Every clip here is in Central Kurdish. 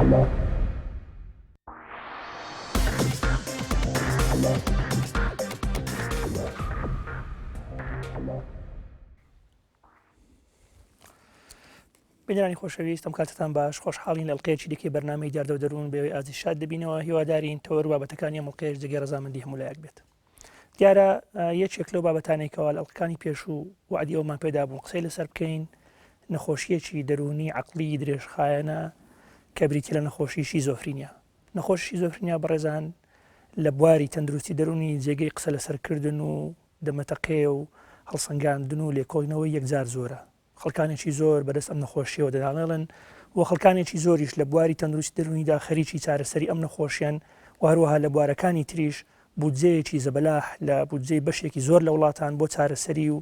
بینەرانی خۆشەویست ئەم کاتتان باش خۆشحاڵین لە ئەڵقەیەکی دیکەی بەرنامەی دیاردە و دەروون بەوەی ئازیز شاد دەبینەوە هیوادارین تەوەر و بابەتەکانی ئەم ئەڵقەیەش جێگەی ڕەزامەندی هەموو لایەک بێت دیارە یەکێک لەو بابەتانەی کەوا لە ئەڵقەکانی پێشوو وعدی ئەومان پێدا بوو قسەی لەسەر بکەین نەخۆشیەکی دەروونی عەقڵی درێژخایەنە کە بریتیە لە نەخۆشی شیزۆفرینیا نەخۆشی شیزۆفرینیا بەڕێزان لە بواری تەندروستی دەروونی جێگەی قسە لەسەرکردن و دەمەتەقێ و هەڵسەنگاندن و لێکۆڵینەوەی یەکجار زۆرە. خەڵکانێکی زۆر بەدەست ئەم نەخۆشییەوە دەناڵێن و خەڵکانێکی زۆریش لە بواری تەندروستی دەروونیدا خەریکی چارەسەری ئەم نەخۆشیەن و هەروەها لە بوارەکانی تریش بودجەیەکی زەبەلاح لە بودجەی بەشێکی زۆر لە وڵاتان بۆ چارەسەری و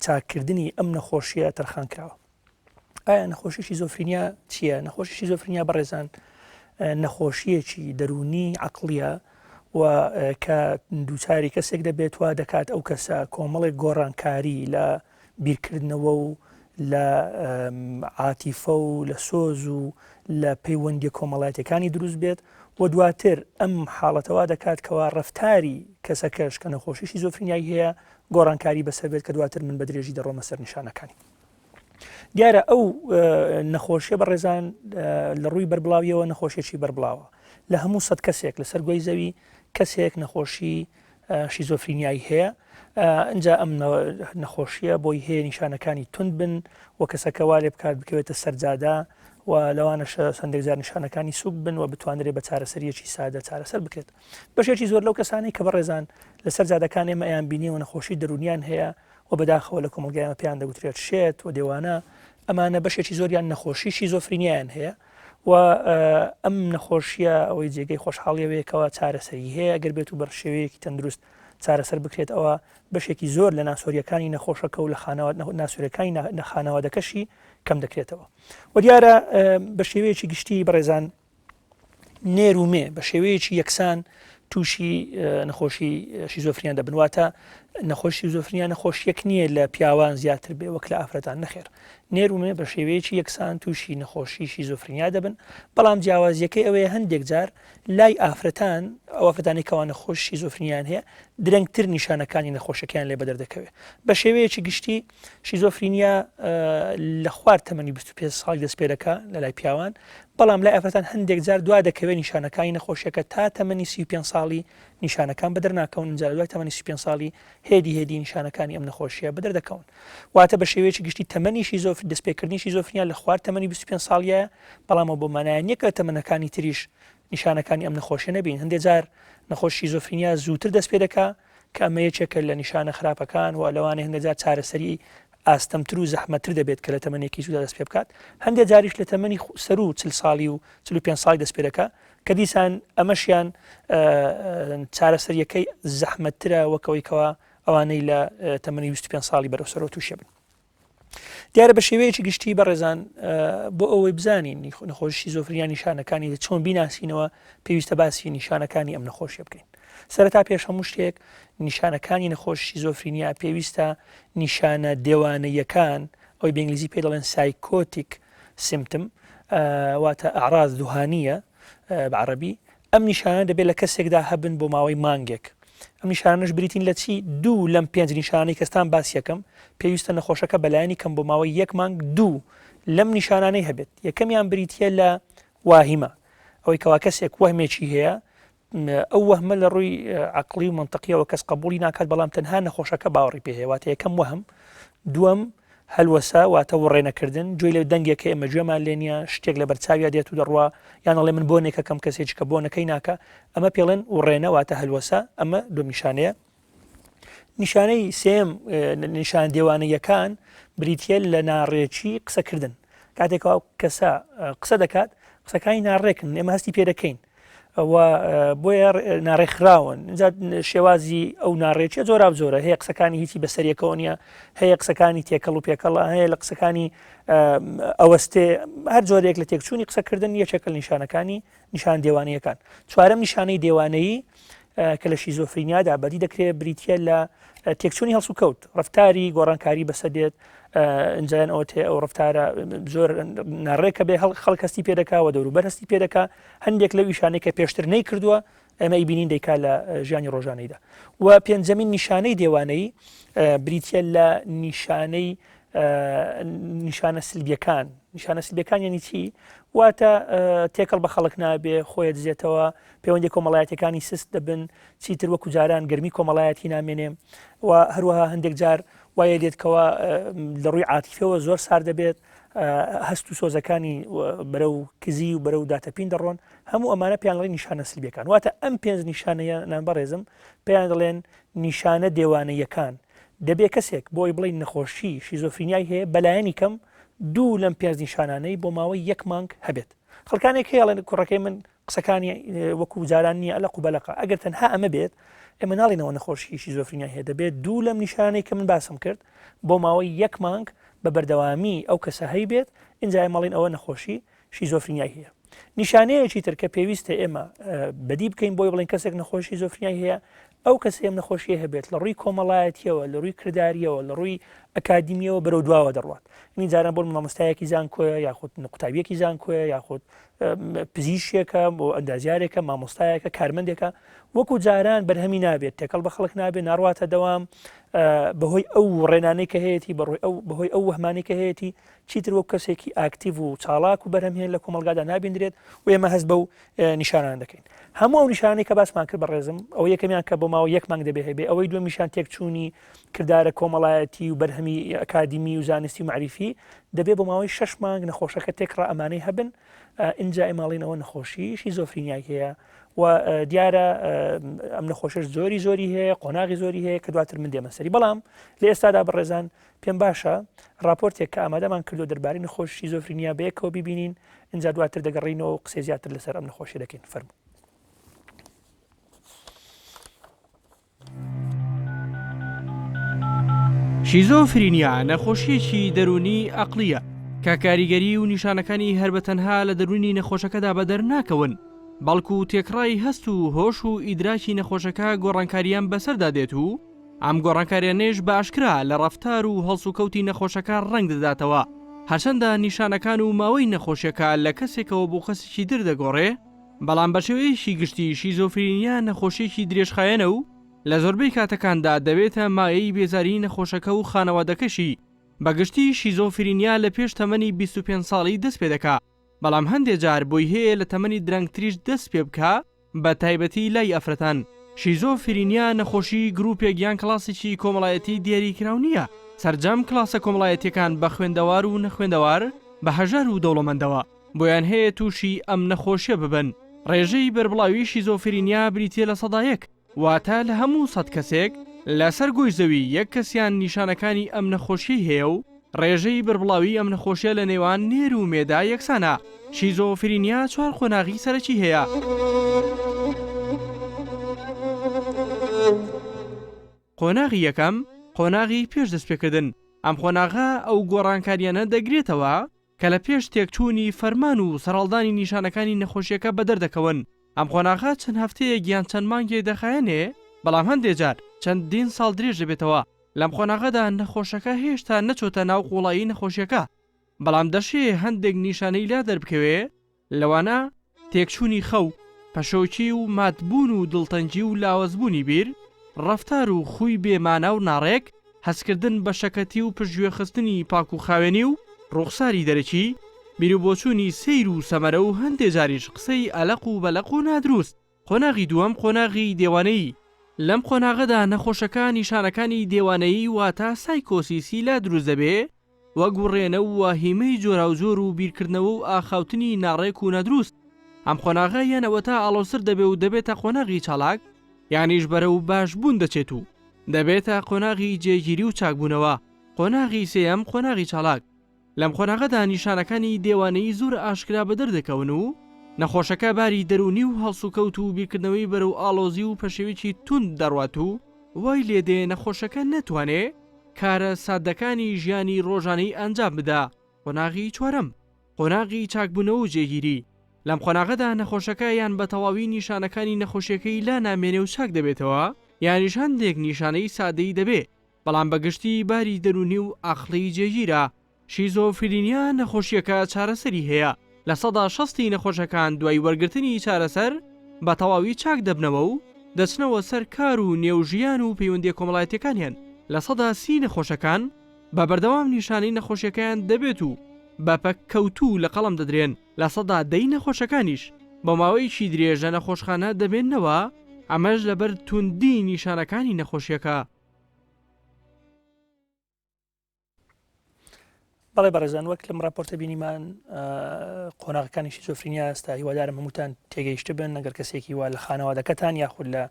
چاککردنی ئەم نەخۆشیە تەرخان کراوە. ئایا نەخۆشی شیزۆفرینیا چییە؟ نەخۆشی شیزۆفرینیا بەڕێزان نەخۆشیەکی دەروونی عقلیە و کە دووچاری کەسێک دەبێت وا دەکات ئەو کەسە کۆمەڵێک گۆڕانکاری لە بیرکردنەوە و لە عاتیفە و لە سۆز و لە پەیوەندی کۆمەڵایەتەکانی دروست بێت و دواتر ئەم حاڵەتەوە دەکات کەوا ڕفتاری کەسەکەش کە نەخۆشی شیزۆفرینیای هەیە گۆڕانکاری بەسەر بێت کە دواتر من بە درێژی دەڕۆمە سەر نیشانەکانی. دیارە ئەو نەخۆشیە بەڕێزان لە ڕووی بەربڵاویەوە نەخۆشیەکی بەربڵاوە لە هەموو سەد کەسێک لەسەر گۆی زەوی کەسێک نەخۆشی شیزۆفرینیای هەیە ئەجا ئەم نەخۆشیە بۆی هەیە نیشانەکانی تند بن و کەسەکە وا لێ بکات بکەوێتە سەرجادا و لەوانەشە سندێک جار نیشانەکانی سوک بن و بتوانرێت بە چارەسەریەکی سادە چارەسەر بکرێت بەشێکی زۆر لەو کەسانەی کە بەڕێزان لەسەر جادەکان ئێمە ئەیان بینیوە نەخۆشی دەرونیان هەیە و بەداخەوە لە کۆمەڵگای ئێمە پێیان دەگوترێت شێت و دێوانە، ئەمانە بەشێکی زۆریان نەخۆشی شیزۆفرینیایان هەیە و ئەم نەخۆشیە ئەوەی جێگەی خۆشحاڵیەوەیە کەوا چارەسەری هەیە ئەگەر بێت و بە شێوەیەکی تەندروست چارەسەر بکرێت ئەوە بەشێکی زۆر لە ناسۆریەکانی نەخۆشەکە و لە خانەوە ناسۆرەکانی نەخانەوادەکەشی کەم دەکرێتەوە و دیارە بە شێوەیەکی گشتی بەڕێزان نێر و مێ بە شێوەیەکی یەکسان تووشی نەخۆشی شیزۆفرینیا دەبن واتە نەخۆشی شیزۆفرینیا نەخۆشیەک نییە لە پیاوان زیاتر بێ وەک لە ئافرەتان نەخێر نێر و مێ بە شێوەیەکی یەکسان تووشی نەخۆشی شیزۆفرینیا دەبن بەڵام جیاوازیەکەی ئەوەیە هەندێک جار لای ئافرەتان ئەو ئافرەتانی کەوا نەخۆش شیزۆفرینیان هەیە درەنگتر نیشانەکانی نەخۆشەکەیان لێ بەدەر دەکەوێت بە شێوەیەکی گشتی شیزۆفرینیا لە خوار تەمەنی 25 ساڵی دەست پێ دەکا لە لای پیاوان بەڵام لای ئافرەتان هەندێک جار دوا دەکەوێت نیشانەکانی نەخۆشیەکە تا تەمەنی 35 ساڵی نیشانەکان بەدەر ناکەون ئینجا لە دوای تەمەنی 35 ساڵی هێدی هێدی نیشانەکانی ئەم نەخۆشیە بەدەر دەکەون واتە بە شێوەیەکی گشتی تەمەنی شیزۆف دەستپێکردنی شیزۆفرینیا لە خوار تەمەنی 25 ساڵیە بەڵام ئەو بۆ مانایە نییە کە تەمەنەکانی تریش نیشانەکانی ئەم نەخۆشیە نەبین هەندێک جار نەخۆش شیزۆفرینیا زووتر دەست پێ دەکا کە ئەمە یەکێکە لە نیشانە خراپەکان و لەوانەیە هەندێک جار چارەسەری ئاستەمتر و زەحمەتتر دەبێت کە لە تەمەنێکی زوودا دەست پێ بکات هەندێک جاریش لە تەمەنی سەروو 40 ساڵی و 45 ساڵی دەست پێ دەکات کە دیسان ئەمەشیان چارەسەریەکەی زەحمەتترە وەکەوەی کەوا ئەوانەی لە تەمەنی 25 ساڵی بەرەو سەرەوە تووشێ بن. دیارە بە شێوەیەکی گشتی بەڕێزان بۆ ئەوەی بزانین نەخۆشی شیزۆفرینیا نیشانەکانی چۆن بیناسینەوە پێویستە باسی نیشانەکانی ئەم نەخۆشیە بکەین سەرەتا پێش هەموو شتێک نیشانەکانی نەخۆش شیزۆفرینیا پێویستە نیشانە دێوانەیەکان ئەوی بە ئینگلیزی پێ دەڵێن psychotic symptom واتە اعراض ذهانیە بە عەڕەبی ئەم نیشانە دەبێت لە کەسێکدا هەبن بۆ ماوەی مانگێک. ئەم نیشانانەش بریتین لە چی؟ دوو لەم پێنج نیشانەی کەستان باسیەکەم، پێویستە نەخۆشەکە بەلایەنی کەم بۆ ماوەی یەک مانگ دوو لەم نیشانانەی هەبێت. یەکەمیان بریتییە لە واهیمە، ئەوەی کەوا کەسێک وەهمێکی هەیە، ئەو وەهمە لە ڕووی عەقڵی و مەنتقیەوە کەس قبوڵی ناکات، بەڵام تەنها نەخۆشەکە باوەڕی پێ هەیە، واتە یەکەم وەهم. دووەم هەلوەسە واتە وڕێنەکردن، گوێی لە دەنگێک کە ئێمە گوێمان لێ نییە، شتێک لەبەر چاویا دێت و دەڕوا، یان ئەڵێ من بۆنێک ئەکەم کەسێکی کە بۆنەکەی ناکا، ئەمە پێڵێن وڕێنە واتە هەلوەسە، ئەمە دووەم نیشانەیە. نیشانەی سێیەم نیشانە دێوانەییەکان بریتییە لە ناڕێکی قسەکردن. کاتێک ئەو کەسە قسە دەکات قسەکانی ناڕێکن، ئێمە هەستی پێ دەکەین. و بۆیە ناڕێکخراون اینجا شێوازی ئەو ناڕێکیە جۆرا جۆرە هەیە قسەکانی هیچی بەسەریەکەوە نییە هەیە قسەکانی تێکەڵ و پێکەڵە هەیە لە قسەکانی ئەوەستێ هەر جۆرێک لە تێکچوونی قسەکردن یەکێکە لە نیشانەکانی نیشان دێوانەیەکان چوارەم نیشانەی دێوانەیی. کە لە شیزۆفرینیادا بەدی دەکرێت بریتییە لە تێکچوونی هەڵسوکەوت، ڕەفتاری گۆڕانکاری بەسەر دێت، ئینجایان ئەوە تێ ئەو ڕەفتارە زۆر ناڕێکە بێ خەڵک هەستی پێ دەکا و دەوروبەر هەستی پێ دەکا، هەندێک لەو ئیشانەی کە پێشتر نەیکردووە ئێمە ئەیبینین دەیکا لە ژیانی ڕۆژانەیدا. و پێنجەمین نیشانەی دێوانەیی بریتییە لە نیشانەی نیشانە سلبیەکان نیشانە سلبیەکان یعنی چی واتە تێکەڵ بە خەڵک نابێ خۆی دزێتەوە پەیوەندی کۆمەڵایەتەکانی سست دەبن چیتر وەکو جاران گەرمی کۆمەڵایەتی نامێنێ و هەروەها هەندێک جار وایە دێت کەوا لە ڕووی عاتیفەوە زۆر سار دەبێت هەست و سۆزەکانی بەرەو کزی و بەرەو داتەپین دەڕۆن هەموو ئەمانە پێیان دەڵێن نیشانە سلبیەکان واتە ئەم پێنج نیشانەیە نان بەڕێزم پێیان دەڵێن نیشانە دێوانەیەکان دەبێ کەسێک بۆی بڵێین نەخۆشی شیزۆفرینیای هەیە بەلایەنی کەم دوو لەم پێنج نیشانانەی بۆ ماوەی یەک مانگ هەبێت. خەڵکانێک هەیە ئەڵێن کوڕەکەی من قسەکانی وەکو جاران نییە ئەلەق و بەلەقە. ئەگەر تەنها ئەمە بێت ئێمە ناڵێینەوە نەخۆشی شیزۆفرینیای هەیە. دەبێت دوو لەم نیشانەی کە من باسم کرد بۆ ماوەی یەک مانگ بە بەردەوامی ئەو کەسە هەیبێت ئینجا ئێمە ئەڵێین ئەوە نەخۆشی شیزۆفرینیای هەیە. نیشانەیەکی تر کە پێویستە ئێمە بەدی بکەین بۆی بڵێین کەسێک نەخۆشی شیزۆفرینیای هەیە، ئەو کەسەی ئەم نەخۆشیە هەبێت لە ڕووی کۆمەڵایەتیەوە، لە ڕووی کرداریەوە، لە ڕووی ئەکادیمیەوە بەرەو دواوە دەڕوات. یعنی جاران بۆ مامۆستایەکی زانکۆیە یاخود قوتابیەکی زانکۆیە یاخود پزیشکێکە بۆ ئەندازیارێکە، مامۆستایەکە، کارمەندێکە، وەکو جاران بەرهەمی نابێت، تێکەڵ بە خەڵک نابێت، ناڕواتە دەوام، بەهۆی ئەو ڕێنانەی کە هەیەی، بەڕۆی ئەو بەهۆی ئەو وەهمانەی کە هەیەی، چیتر وەک کەسێکی ئاکتیڤ و چاڵاک و بەرهەمهێن لە کۆمەڵگادا نابیندرێت و ئێمە هەست بەو نیشانانە دەکەین. هەموو ئەو نیشانەی کە باسمان کرد بەڕێزم، ئەوە یەکەمیان کە بۆ ماوەی یەک مانگ دەبێ هەبێ، ئەوەی دووەمیشان تێکچوونی کردارە کۆمەڵایەتی و بەرهەمی ئەکادیمی و زانستی و مەعریفی، دەبێ بۆ ماوەی شەش مانگ نەخۆشەکە تێکڕا ئەمانەی هەبن، ئینجا ئێمە ئەڵێین ئەوە نەخۆشی شیزۆفرینیای هەیە و دیارە ئەم نەخۆشەش زۆری زۆری هەیە، قۆناغی زۆری هەیە کە دواتر من دێمە سەری. بەڵام لە ئێستادا بەڕێزان پێم باشە ڕاپۆرتێک کە ئامادەمان کردووە دەربارەی نەخۆشی شیزۆفرینیا بەیەکەوە بیبینین، ئینجا دواتر دەگەڕێینەوە و قسەی زیاتر لەسەر ئەم نەخۆشیە دەکەین. فەرموو. شیزۆفرینیا نەخۆشییەکی دەروونی ئەقڵییە کە کاریگەری و نیشانەکانی هەر بە تەنها لە دەروونی نەخۆشەکەدا بەدەر ناکەون، بەڵکو تێکڕای هەست و هۆش و ئیدراکی نەخۆشەکە گۆڕانکارییان بەسەردا دێت و ئەم گۆڕانکاریانەیش بە ئاشکرا لە ڕەفتار و هەڵسوکەوتی نەخۆشەکە ڕەنگ دەداتەوە، هەرچەندە نیشانەکان و ماوەی نەخۆشیەکە لە کەسێکەوە بۆ کەسێکی تر دەگۆڕێ، بەڵام بە شێوەیەکی گشتی شیزۆفرینیا نەخۆشیەکی درێژخایەنە و لە زۆربەی کاتەکاندا دەبێتە مایەی بێزاری نەخۆشەکە و خانەوادەکەشی، بە گشتی شیزۆفرینیا لە پێش تەمەنی 25 ساڵی دەست پێدەکا، بەڵام هەندێ جار بۆی هەیە لە تەمەنی درەنگتریش دەست پێبکا، بە تایبەتی لای ئافرەتان. شیزۆفرینیا نەخۆشی گروپێک یان کڵاسێکی کۆمەڵایەتی دیاریکراو نییە، سەرجەم کڵاسە کۆمەڵایەتییەکان بە خوێندەوار و نەخوێندەوار، بە هەژار و دەوڵەمەندەوە بۆیان هەیە تووشی ئەم نەخۆشیە ببن. ڕێژەی بەربڵاوی شیزۆفرینیا بریتییە 1% واتە لە هەموو 100 کەسێک لەسەر گۆی زەوی یەک کەسیان نیشانەکانی ئەم نەخۆشیەی هەیە و ڕێژەی بەربڵاوی ئەم نەخۆشیە لە نێوان نێر و مێدا یەکسانە. شیزۆفرینیا چوار قۆناغی سەرەکی هەیە. قۆناغی یەکەم، قۆناغی پێش دەستپێکردن، ئەم قۆناغە ئەو گۆڕانکاریانە دەگرێتەوە کە لە پێش تێکچوونی فەرمان و سەرهەڵدانی نیشانەکانی نەخۆشیەکە بەدەر دەکەون، ئەم قۆناغە چەند هەفتەیەک یان چەند مانگێک دەخایەنێ، بەڵام هەندێ جار چەندین ساڵ درێژ دەبێتەوە، لەم قۆناغەدا نەخۆشەکە هێشتا نەچۆتە ناو قوڵایی نەخۆشیەکە، بەڵام دەشێ هەندێک نیشانەی لا دەربکەوێ، لەوانە، تێکچوونی خەو، پەشۆکی و ماتبوون و دڵتەنگی و لاوازبوونی بیر، ڕەفتار و خووی بێ مانا و ناڕێک، هەستکردن بە شەکەتی و پشتگوێخستنی پاک و خاوێنی و ڕووخساری دەرەکی، بیروبۆچوونی سەیر و سەمەرە و هەندێ جاریش قسەی ئەلەق و بەلەق و نادروست. قۆناغی دووەم قۆناغی دێوانەیی، لەم قۆناغەدا نەخۆشەکە نیشانەکانی دێوانەیی واتە سایکۆسیسی لا دروست دەبێ، وەک وڕێنە و واهیمەی جۆراوجۆر و بیرکردنەوە و ئاخاوتنی ناڕێک و نادروست. ئەم قۆناغە یان ئەوەتا ئاڵۆزتر دەبێ و دەبێتە قۆناغی چالاک، یانیش بەرەو باشبوون دەچێت و دەبێتە قۆناغی جێگیری و چاکبوونەوە. قۆناغی سێیەم قۆناغی چالاک، لەم قۆناغەدا نیشانەکانی دێوانەیی زۆر ئاشکرا بەدەر دەکەون و نەخۆشەکە باری دەروونی و هەڵسوکەوت و بیرکردنەوەی بەرەو ئاڵۆزی و پەشێویی توند دەڕوات و وای لێدێ نەخۆشەکە نەتوانێ کارە سادەکانی ژیانی ڕۆژانەی ئەنجام بدا. قۆناغی چوارەم، قۆناغی چاکبوونەوە و جێگیری. لەم قۆناغەدا نەخۆشەکە یان بە تەواوی نیشانەکانی نەخۆشیەکەی لا نامێنێ و چاک دەبێتەوە یانیش هەندێک نیشانەی سادەی دەبێ بەڵام بە گشتی باری دەروونی و عەقڵی جێگیرە. شیزۆفرینیا نەخۆشییەکە چارەسەری هەیە، 60% ی نەخۆشەکان دوای وەرگرتنی چارەسەر بە تەواوی چاک دەبنەوە و دەچنەوە سەر کار و نێو ژیان و پەیوەندییە کۆمەڵایەتییەکانیان، 30% نەخۆشەکان بە بەردەوام نیشانەی نەخۆشیەکەیان دەبێت و بە پەککەوتوو لە قەڵەم دەدرێن، 10% ی نەخۆشەکانیش بۆ ماوەیەکی درێژ لە نەخۆشخانە دەمێننەوە، ئەمەش لەبەر توندی نیشانەکانی نەخۆشیەکە. بەڵێ بەڕێزان وەک لەم راپۆرتە بینیمان قۆناغەکانی شیزۆفرینیا ئێستا هیوادارم هەمووتان تێگەیشت بن ئەگەر کەسێکی وا لە خانەوادەکەتان یاخود لە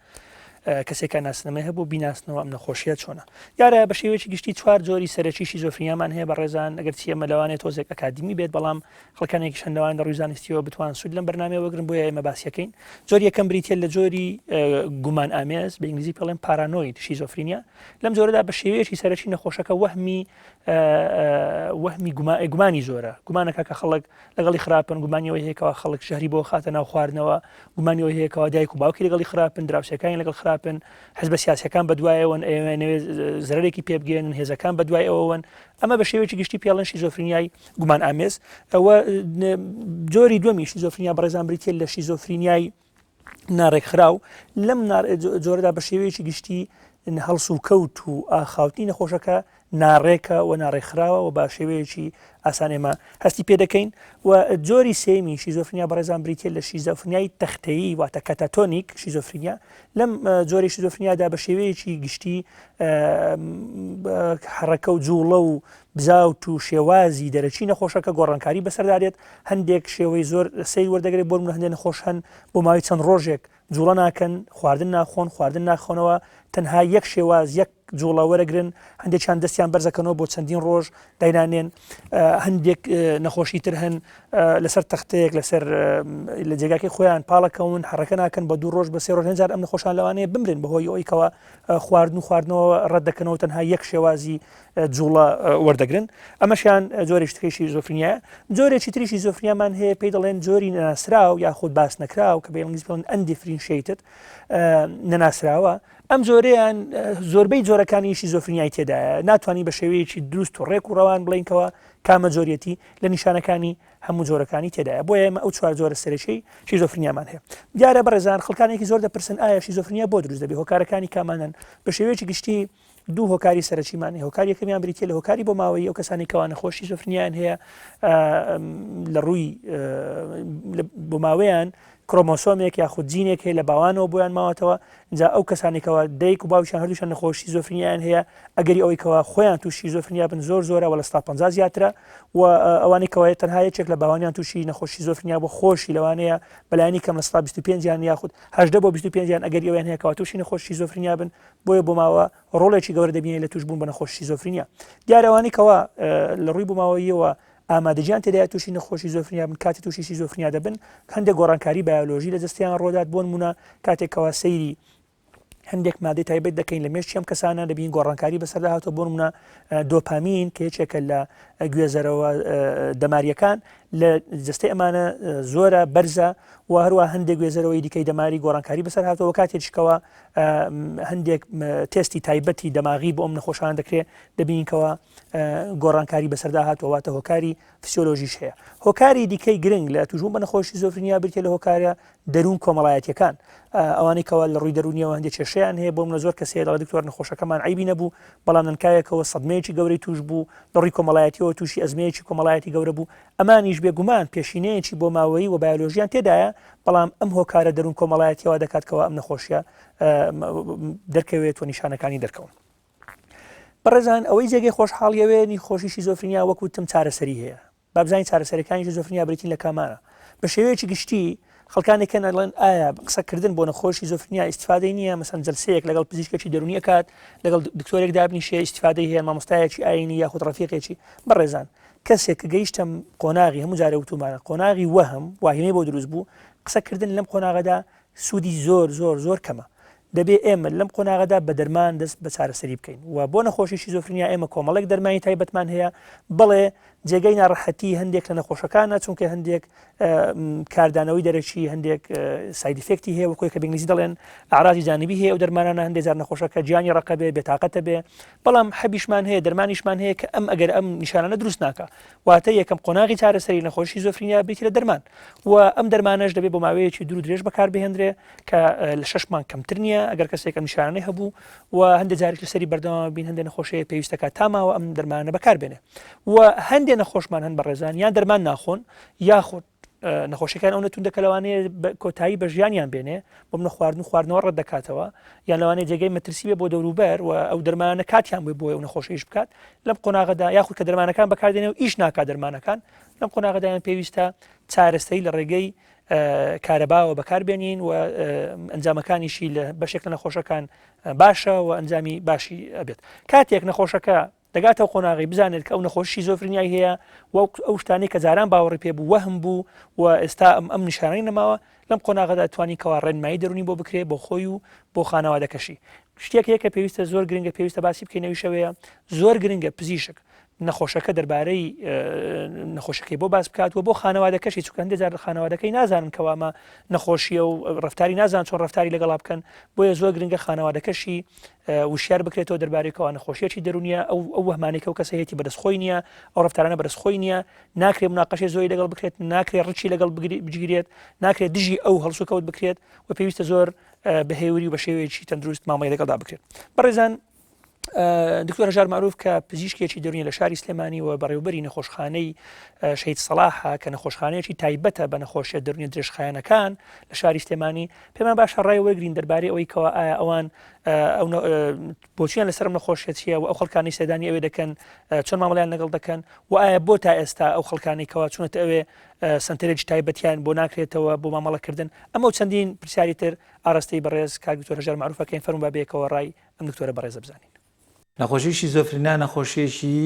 کەسێکە ناسنامەی هەبوو بیناسنەوە ئەم نەخۆشیە چۆنە دیارە بە شێوەیەکی گشتی چوار جۆری سەرەکی شیزۆفرینیامان هەیە بە ڕێزان ئەگەر چی ئەمە لەوانێت تۆزێک ئەکادیمی بێت بەڵام خەڵکانێکیش هەن لەوان لە ڕووی زانستیەوە بتوان سوود لەم بەرنامەیە وەگرن بۆیە ئێمە باسیەکەین جۆری یەکەم بریتە لە جۆری گومان ئامێز بە ئینگلیزی پێڵێن paranoid schizophrenia لەم جۆرەدا بە شێوەیەکی سەرەکی نەخۆشەکە وەهمی وەهمی گومانی زۆرە گومانەکە کە خەڵک لەگەڵی خراپن گومانیەوەی هەیەکەوە خەڵک ژەهری بۆ خاتە ناو خواردنەوە گومانیەوەی هەیەکەوە دایک و باوکی لەگەڵی خراپن دراوسەکانی لەگەڵ خراپن حزبە سیاسەکان بەدوایەوەن ئەیانەوێت زەرەرێکی پێ بگەێنن هێزەکان بەدوای ئەوەوەن ئەمە بە شێوەیەکی گشتی پێڵێن شیزۆفرینیای گومان ئامێز ئەوە جۆری دووەمی شیزۆفرینیا بەڕێزان بریتە لە شیزۆفرینیای ناڕێکخراو لەم جۆرەدا بە شێوەیەکی گشتی هەڵس و کەوت و ئاخاوتنی نەخۆشەکە ناڕێکە و ناڕێکخراوە و بە شێوەیەکی ئاسان ئێمە هەستی پێ دەکەین و جۆری سێمی شیزۆفرینیا بەڕێزان بریتە لە شیزۆفرینیای تەختەیی واتە catatonic schizophrenia لەم جۆری شیزۆفرینیادا بە شێوەیەکی گشتی حەڕەکە و جوڵە و بزاوت و شێوازی دەرەکی نەخۆشەکە گۆڕانکاری بەسەردا دێت، هەندێک شێوەی زۆر سەیر وەردەگرێت، بۆ نمونە هەندێک نەخۆش هەن بۆ ماوەی چەند ڕۆژێک جوڵە ناکەن، خواردن ناخۆن، خواردن ناخۆنەوە، تەنها یەک شێواز یەک جوڵە وەرەگرن، هەندێکیان دەستیان بەرزەکەنەوە بۆ چەندین ڕۆژ داینانێن، هەندێک نەخۆشی تر هەن لەسەر تەختەیەک لەسەر لە جێگاکەی خۆیان پاڵەکەون حەڕەکە ناکەن بە دوو ڕۆژ بە سێ ڕۆژ هەندێک ئەم نەخۆشان لەوانەیە بمرن بەهۆی ئەوەی کەوا خواردن و خواردنەوە ڕەت دەکەنەوە تەنها یەک شێوازی جوڵە وەردەگرن ئەمەشیان جۆرێکی تری شیزۆفرینیایە جۆرێکی تری شیزۆفرینیامان هەیە پێی دەڵێن جۆری نەناسراو یاخود باس نەکراو کە بە ئینگلیزی پێڵێن undifferentiated نەناسراوە ئەم جۆرەیان زۆربەی جۆرەکانی شیزۆفرینیای تێدایە ناتوانانی بە شێوەیەکی دروست و ڕێک و ڕەوان بڵێینکەوە کامە جۆریەتی لە نیشانەکانی هەموو جۆرەکانی تێدایە بۆیە ئێمە ئەو چوار جۆرە سەرەکیەی شیزۆفرینیامان هەیە دیارە بەڕێزان خەڵکانێکی زۆر دەپرسن ئایا شیزۆفرینیا بۆ دروست دەبێت هۆکارەکانی کامانن بە شێوەیەکی گشتی دوو هۆکاری سەرەکیمان هەیە هۆکاری یەکەمیان بریتیە لە هۆکاری بۆماوەیی ئەو کەسانی کەوا نەخۆشی شیزۆفرینیان هەیە لە ڕووی بۆماوەیان کرۆمۆسۆمێک یاخود جینێک هەیە لە باوانەوە بۆیان ماوەتەوە جا ئەو کەسانی کەوا دایک و باوکیان هەردووشیان نەخۆشی شیزۆفرینیان هەیە ئەگەری ئەوەی کەوا خۆیان تووشی شیزۆفرینیا بن زۆر زۆرە وە 50% زیاترە و ئەوانەی کەوا تەنها یەکێک لە باوانیان تووشی نەخۆشی شیزۆفرینیا بۆ خۆشی لەوانەیە بەلایەنی کەم 25 یان یاخود 18 بۆ 25 یان ئەگەری ئەویان هەیە کەوا تووشی نەخۆشی شیزۆفرینیا بن بۆیە بۆماوە ڕۆڵێکی گەورە دەبینێت لە تووشبوون بە نەخۆشی شیزۆفرینیا. دیارە ئەوانەی کەوا لە ڕووی بۆماوەییەوە ئامادەگیان تێدایە تووشی نەخۆشی شیزۆفرینیا بن کاتی تووشی شیزۆفرینیا دەبن هەندێک گۆڕانکاری بایۆلۆژی لە جەستەیان ڕوودات بۆ نموونە کاتێک کەوا سەیری هەندێک مادەی تایبەت دەکەین لە مێشکی ئەم کەسانە دەبین گۆڕانکاری بەسەردا هاتووە بۆ نمونە دۆپامین کە یەکێکە لە گوێزەرەوە دەماریەکان لە جەستەی ئەمانە زۆرە بەرزە و هەروە هەندێک گوێزەرەوەی دیکەی دەماری گۆڕانکاری بەسەر هاتەوە کاتێکیشکەوە هەندێک تێستی تایبەتی دەماغی بۆ ئەم نەخۆشان دەکرێت دەبینین کەوا گۆڕانکاری بەسەردا هاتووە واتە هۆکاری فسیۆلۆژیش هەیە هۆکاری دیکەی گرنگ لە توشبوون بە نەخۆشی شیزۆفرینیا بریتیە لە هۆکارە دەروون کۆمەڵایەتیەکان ئەوانەی کەوا لە ڕووی دەروونیەوە هەندێک کێشەیان هەیە بۆ منە زۆر کەس هەیە دەڵێ دکتۆر نەخۆشەکەمان عەیبی نەبوو بەڵام نەنکایەکەوە سەدمەیەکی گەورەی توش بوو لە ڕووی کۆمەڵایەتیەوە تووشی ئەزمەیەکی کۆمەڵایەتی گەورە بوو ئەمانیش بێگومان پێشینەیەکی بۆماوەیی و بایۆلۆژیان تێدایە بەڵام ئەم هۆکارە دەروون کۆمەڵایەتیەوە دەکات کەوا ئەم نەخۆشیە دەرکەوێت و نیشانەکانی دەرکەون. بەڕێزان ئەوەی جێگەی خۆشحاڵیەوێ نەخۆشی شیزۆفرینیا وەکو وتم چارەسەری هەیە با بزانین چارەسەرەکانی شیزۆفرینیا بریتین لە کامانە بە شێوەیەکی گشتی خەڵکانێک هەن ئەڵێن ئایا قسەکردن بۆ نەخۆش شیزۆفرینیا ئیستفادەی نییە مەسەن جەلسەیەک لەگەڵ پزیشکێکی دەروونی ئەکات لەگەڵ دکتۆرێک دابنیشێ ئیستفادەی هەیە مامۆستایەکی ئاینی یاخود ڕەفیقێکی بەڕێزان کەسێک کە گەیشتە قۆناغی هەموو جارێ وتومانە قۆناغی وەهم واهیمەی بۆ دروست بوو قسەکردن لەم قۆناغەدا سوودی زۆر زۆر زۆر کەمە دەبێ ئێمە لەم قۆناغەدا بە دەرمان دەست بە چارەسەری بکەین و بۆ نەخۆشی شیزۆفرینیا ئێمە کۆمەڵێک دەرمانی تایبەتمان هەیە بەڵێ. جێگەی ناڕەحەتی هەندێک لە نەخۆشەکانە چونکە هەندێک کاردانەوەی دەرەکی هەندێک side effect ی هەیە وەکۆی کە بەنگلیزی دەڵێن ئاراضی جانبی هەیە ئەو دەرمانانە هەندێک جار نەخۆشەکە گیانی ڕەقە بێ بێتاقەتە بێ بەڵام حەبیشمان هەیە دەرمانیشمان هەیە کە ئەم ئەگەر ئەم نیشانانە دروست ناکە واتە یەکەم قۆناغی چارەسەری نەخۆشی شیزۆفرینیا بریتی لە دەرمان و ئەم دەرمانەش دەبێت بۆ ماوەیەکی دوور درێژ بەکاربهێنرێ کە لە شەش مانگ کەمتر نییە ئەگەر کەسێک ئەم نیشانانەی هەبوو و هەندێک جاریش لەسەری بەردەوام بین هەندێک نەخۆشەیە پێویستەکە تا ماوە ئەم دەرمانە بەکاربێنێ و هەندێک نەخۆشمان هەن بەڕێزان یان دەرمان ناخۆن یاخود نەخۆشیەکان ئەو نەتوندە کە لەوانەیە کۆتایی بە ژیانیان بێنێ بۆ منە خواردن و خواردنەوە ڕەت دەکاتەوە یان لەوانەیە جێگەی مەترسی بێ بۆ دەوروبەر و ئەو دەرمانە کاتیان بێ بۆ ئەو نەخۆشیش بکات لەم قۆناغەدا یاخود کە دەرمانەکان بەکاردێنێ و ئیش ناکات دەرمانەکان لەم قۆناغەدایان پێویستە چارەسەری لە ڕێگەی کارەباوە بەکاربێنین و ئەنجامەکانیشی لە بەشێک لە نەخۆشەکان باشە و ئەنجامی باشی ئەبێت کاتێک نەخۆشەکە دەگاتە ئەو قۆناغەی بزانێت کە ئەو نەخۆشی شیزۆفرینیای هەیە و ئەو شتانەی کە جاران باوەڕی پێ بوو وەهم بوو و ئێستا ئەم ئەم نیشانەی نەماوە لەم قۆناغەدا توانی کەوا ڕێنمایی دەرونی بۆ بکرێ بۆ خۆی و بۆ خانەوادەکەشی شتێک هەیە کە پێویستە زۆر گرنگە پێویستە باسی بکەین ئەویشەوەیە زۆر گرنگە پزیشک نەخۆشەکە دەربارەی نەخۆشەکەی بۆ باس بکات و بۆ خانەوادەکەشی چونکە هەندێک جار خانەوادەکەی نازانن کەوا ئەمە نەخۆشیە و ڕفتاری نازان چۆن ڕفتاری لەگەڵا بکەن بۆیە زۆر گرنگە خانەوادەکەشی وشیار بکرێتەوە دەربارەی کەوا نەخۆشیەکی دەرونیە ئەو ئەو وەهمانەی کە ئەو کەسە هەیەتی بەدەست خۆی نییە ئەو ڕفتارانە بەدەست خۆی نییە ناکرێت مناقەشەی زۆری لەگەڵ بکرێت ناکرێت ڕچی لەگەڵ بگیرێت ناکرێت دژی ئەو هەڵسوکەوت بکرێت و پێویستە زۆر بە هێوری و بە شێوەیەکی تەندروست مامەڵەی لەگەڵدا بکرێت بەڕێزان دکتۆر هەژار مەعروف کە پزیشکێکی دەرونیە لە شاری سلێمانی و بەڕێوبەری نەخۆشخانەی شەهید سەڵاحە کە نەخۆشخانەیەکی تایبەتە بە نەخۆشیە دەرونیە درێژخایەنەکان لە شاری سلێمانی پێمان باشە ڕای وەرگین دەربارەی ئەوەی کەوا ئایا ئەوان بۆچیان لەسەر ئەم نەخۆشیە چییە و ئەو خەڵکانی سەردانی ئەوێ دەکەن چۆن مامەڵیان لەگەڵ دەکەن و ئایا بۆ تا ئێستا ئەو خەڵکانی کەوا چونەتە ئەوێ سنتەرێکی تایبەتیان بۆ ناکرێتەوە بۆ مامەڵەکردن ئەمە و چەندین پرسیاری تر ئاراستەی بەڕێز کاک دکتۆر هەژار مەعروف ئەکەین فەرموو با بەیەکەوە ڕای ئەم دکتۆرە بەڕێزە بزانین. نەخۆشی شیزۆفرینا نەخۆشییەکی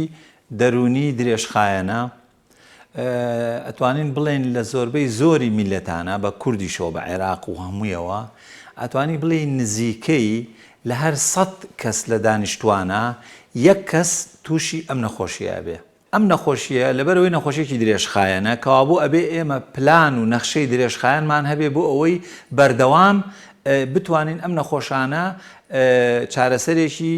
دەروونی درێژخایەنە، ئەتوانین بڵێین لە زۆربەی زۆری میللەتانە بە کوردیشەوە بە عێراق و هەموویەوە ئەتوانی بڵێی نزیکەی لە هەر سەت کەس لە دانیشتوانە یەک کەس تووشی ئەم نەخۆشییە ئەبێ. ئەم نەخۆشییە لەبەرئەوەی نەخۆشییەکی درێژخایەنە، کەوابوو ئەبێ ئێمە پلان و نەخشەی درێژخایەنمان هەبێ بۆ ئەوەی بەردەوام بتوانین ئەم نەخۆشانە چارەسەرێکی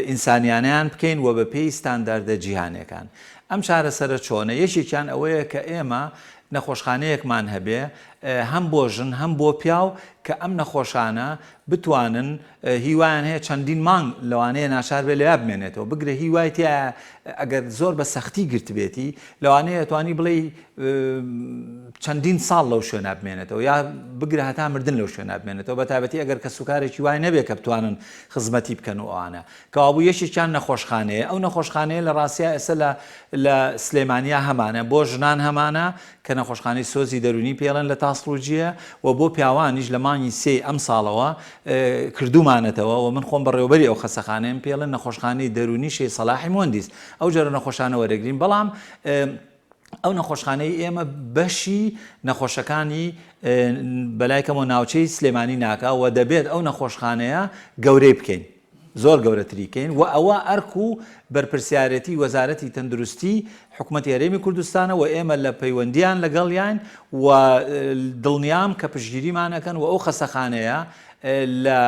ئینسانیانەیان بکەین و بەپێی ستانداردە جیهانیەکان. ئەم چارەسەرە چۆنە؟ یەکێکیان ئەوەیە کە ئێمە نەخۆشخانەیەکمان هەبێ هەم بۆ ژن هەم بۆ پیاو کە ئەم نەخۆشانە بتوانن هی وایان هەیە چەندین مانگ لەوانەیە ناچار بێت لەویا بمێنێتەوە، بگرە هی وای تیایە ئەگەر زۆر بە سەختی گرتبێتی لەوانەیە توانی بڵێی چەندین ساڵ لەو شوێنە بمێنێتەوە یا بگرە هەتا مردن لەو شوێنە بمێنێتەوە بە تایبەتی ئەگەر کەسوکارێکی وای نەبێت کە بتوانن خزمەتی بکەن و ئەوانە کەوابوو یەکێکیان نەخۆشخانەیە ئەو نەخۆشخانەیە لە ڕاستیا ئێستا لە لە سلێمانیا هەمانە بۆ ژنان هەمانە کە نەخۆشخانەی سۆزی دەروونی پێڵێن لە تاسڵوجییە و بۆ پیاوانیش لە مانگی سێی ئەمساڵەوە کردوومانەتەوە و من خۆم بەڕێوەبەری ئەو خەسەخانەیەم پێڵێن نەخۆشخانەی دەروونی شەهید سەلاحی موەندیس ئەو جۆرە نەخۆشانە وەرەگرین بەڵام ئەو نەخۆشخانەی ئێمە بەشی نەخۆشەکانی بەلای کەمەوە ناوچەی سلێمانی ناکا و دەبێت ئەو نەخۆشخانەیە گەورەی بکەین. زۆر گەورەتری کەین و ئەوە ئەرک و بەرپرسیارێتی وەزارەتی تەندروستی حکومەتی هەرێمی کوردستانە و ئێمە لە پەیوەندیان لەگەڵیان و دڵنیام کە پشتگیریمان ئەکەن و ئەو خەسەخانەیە لە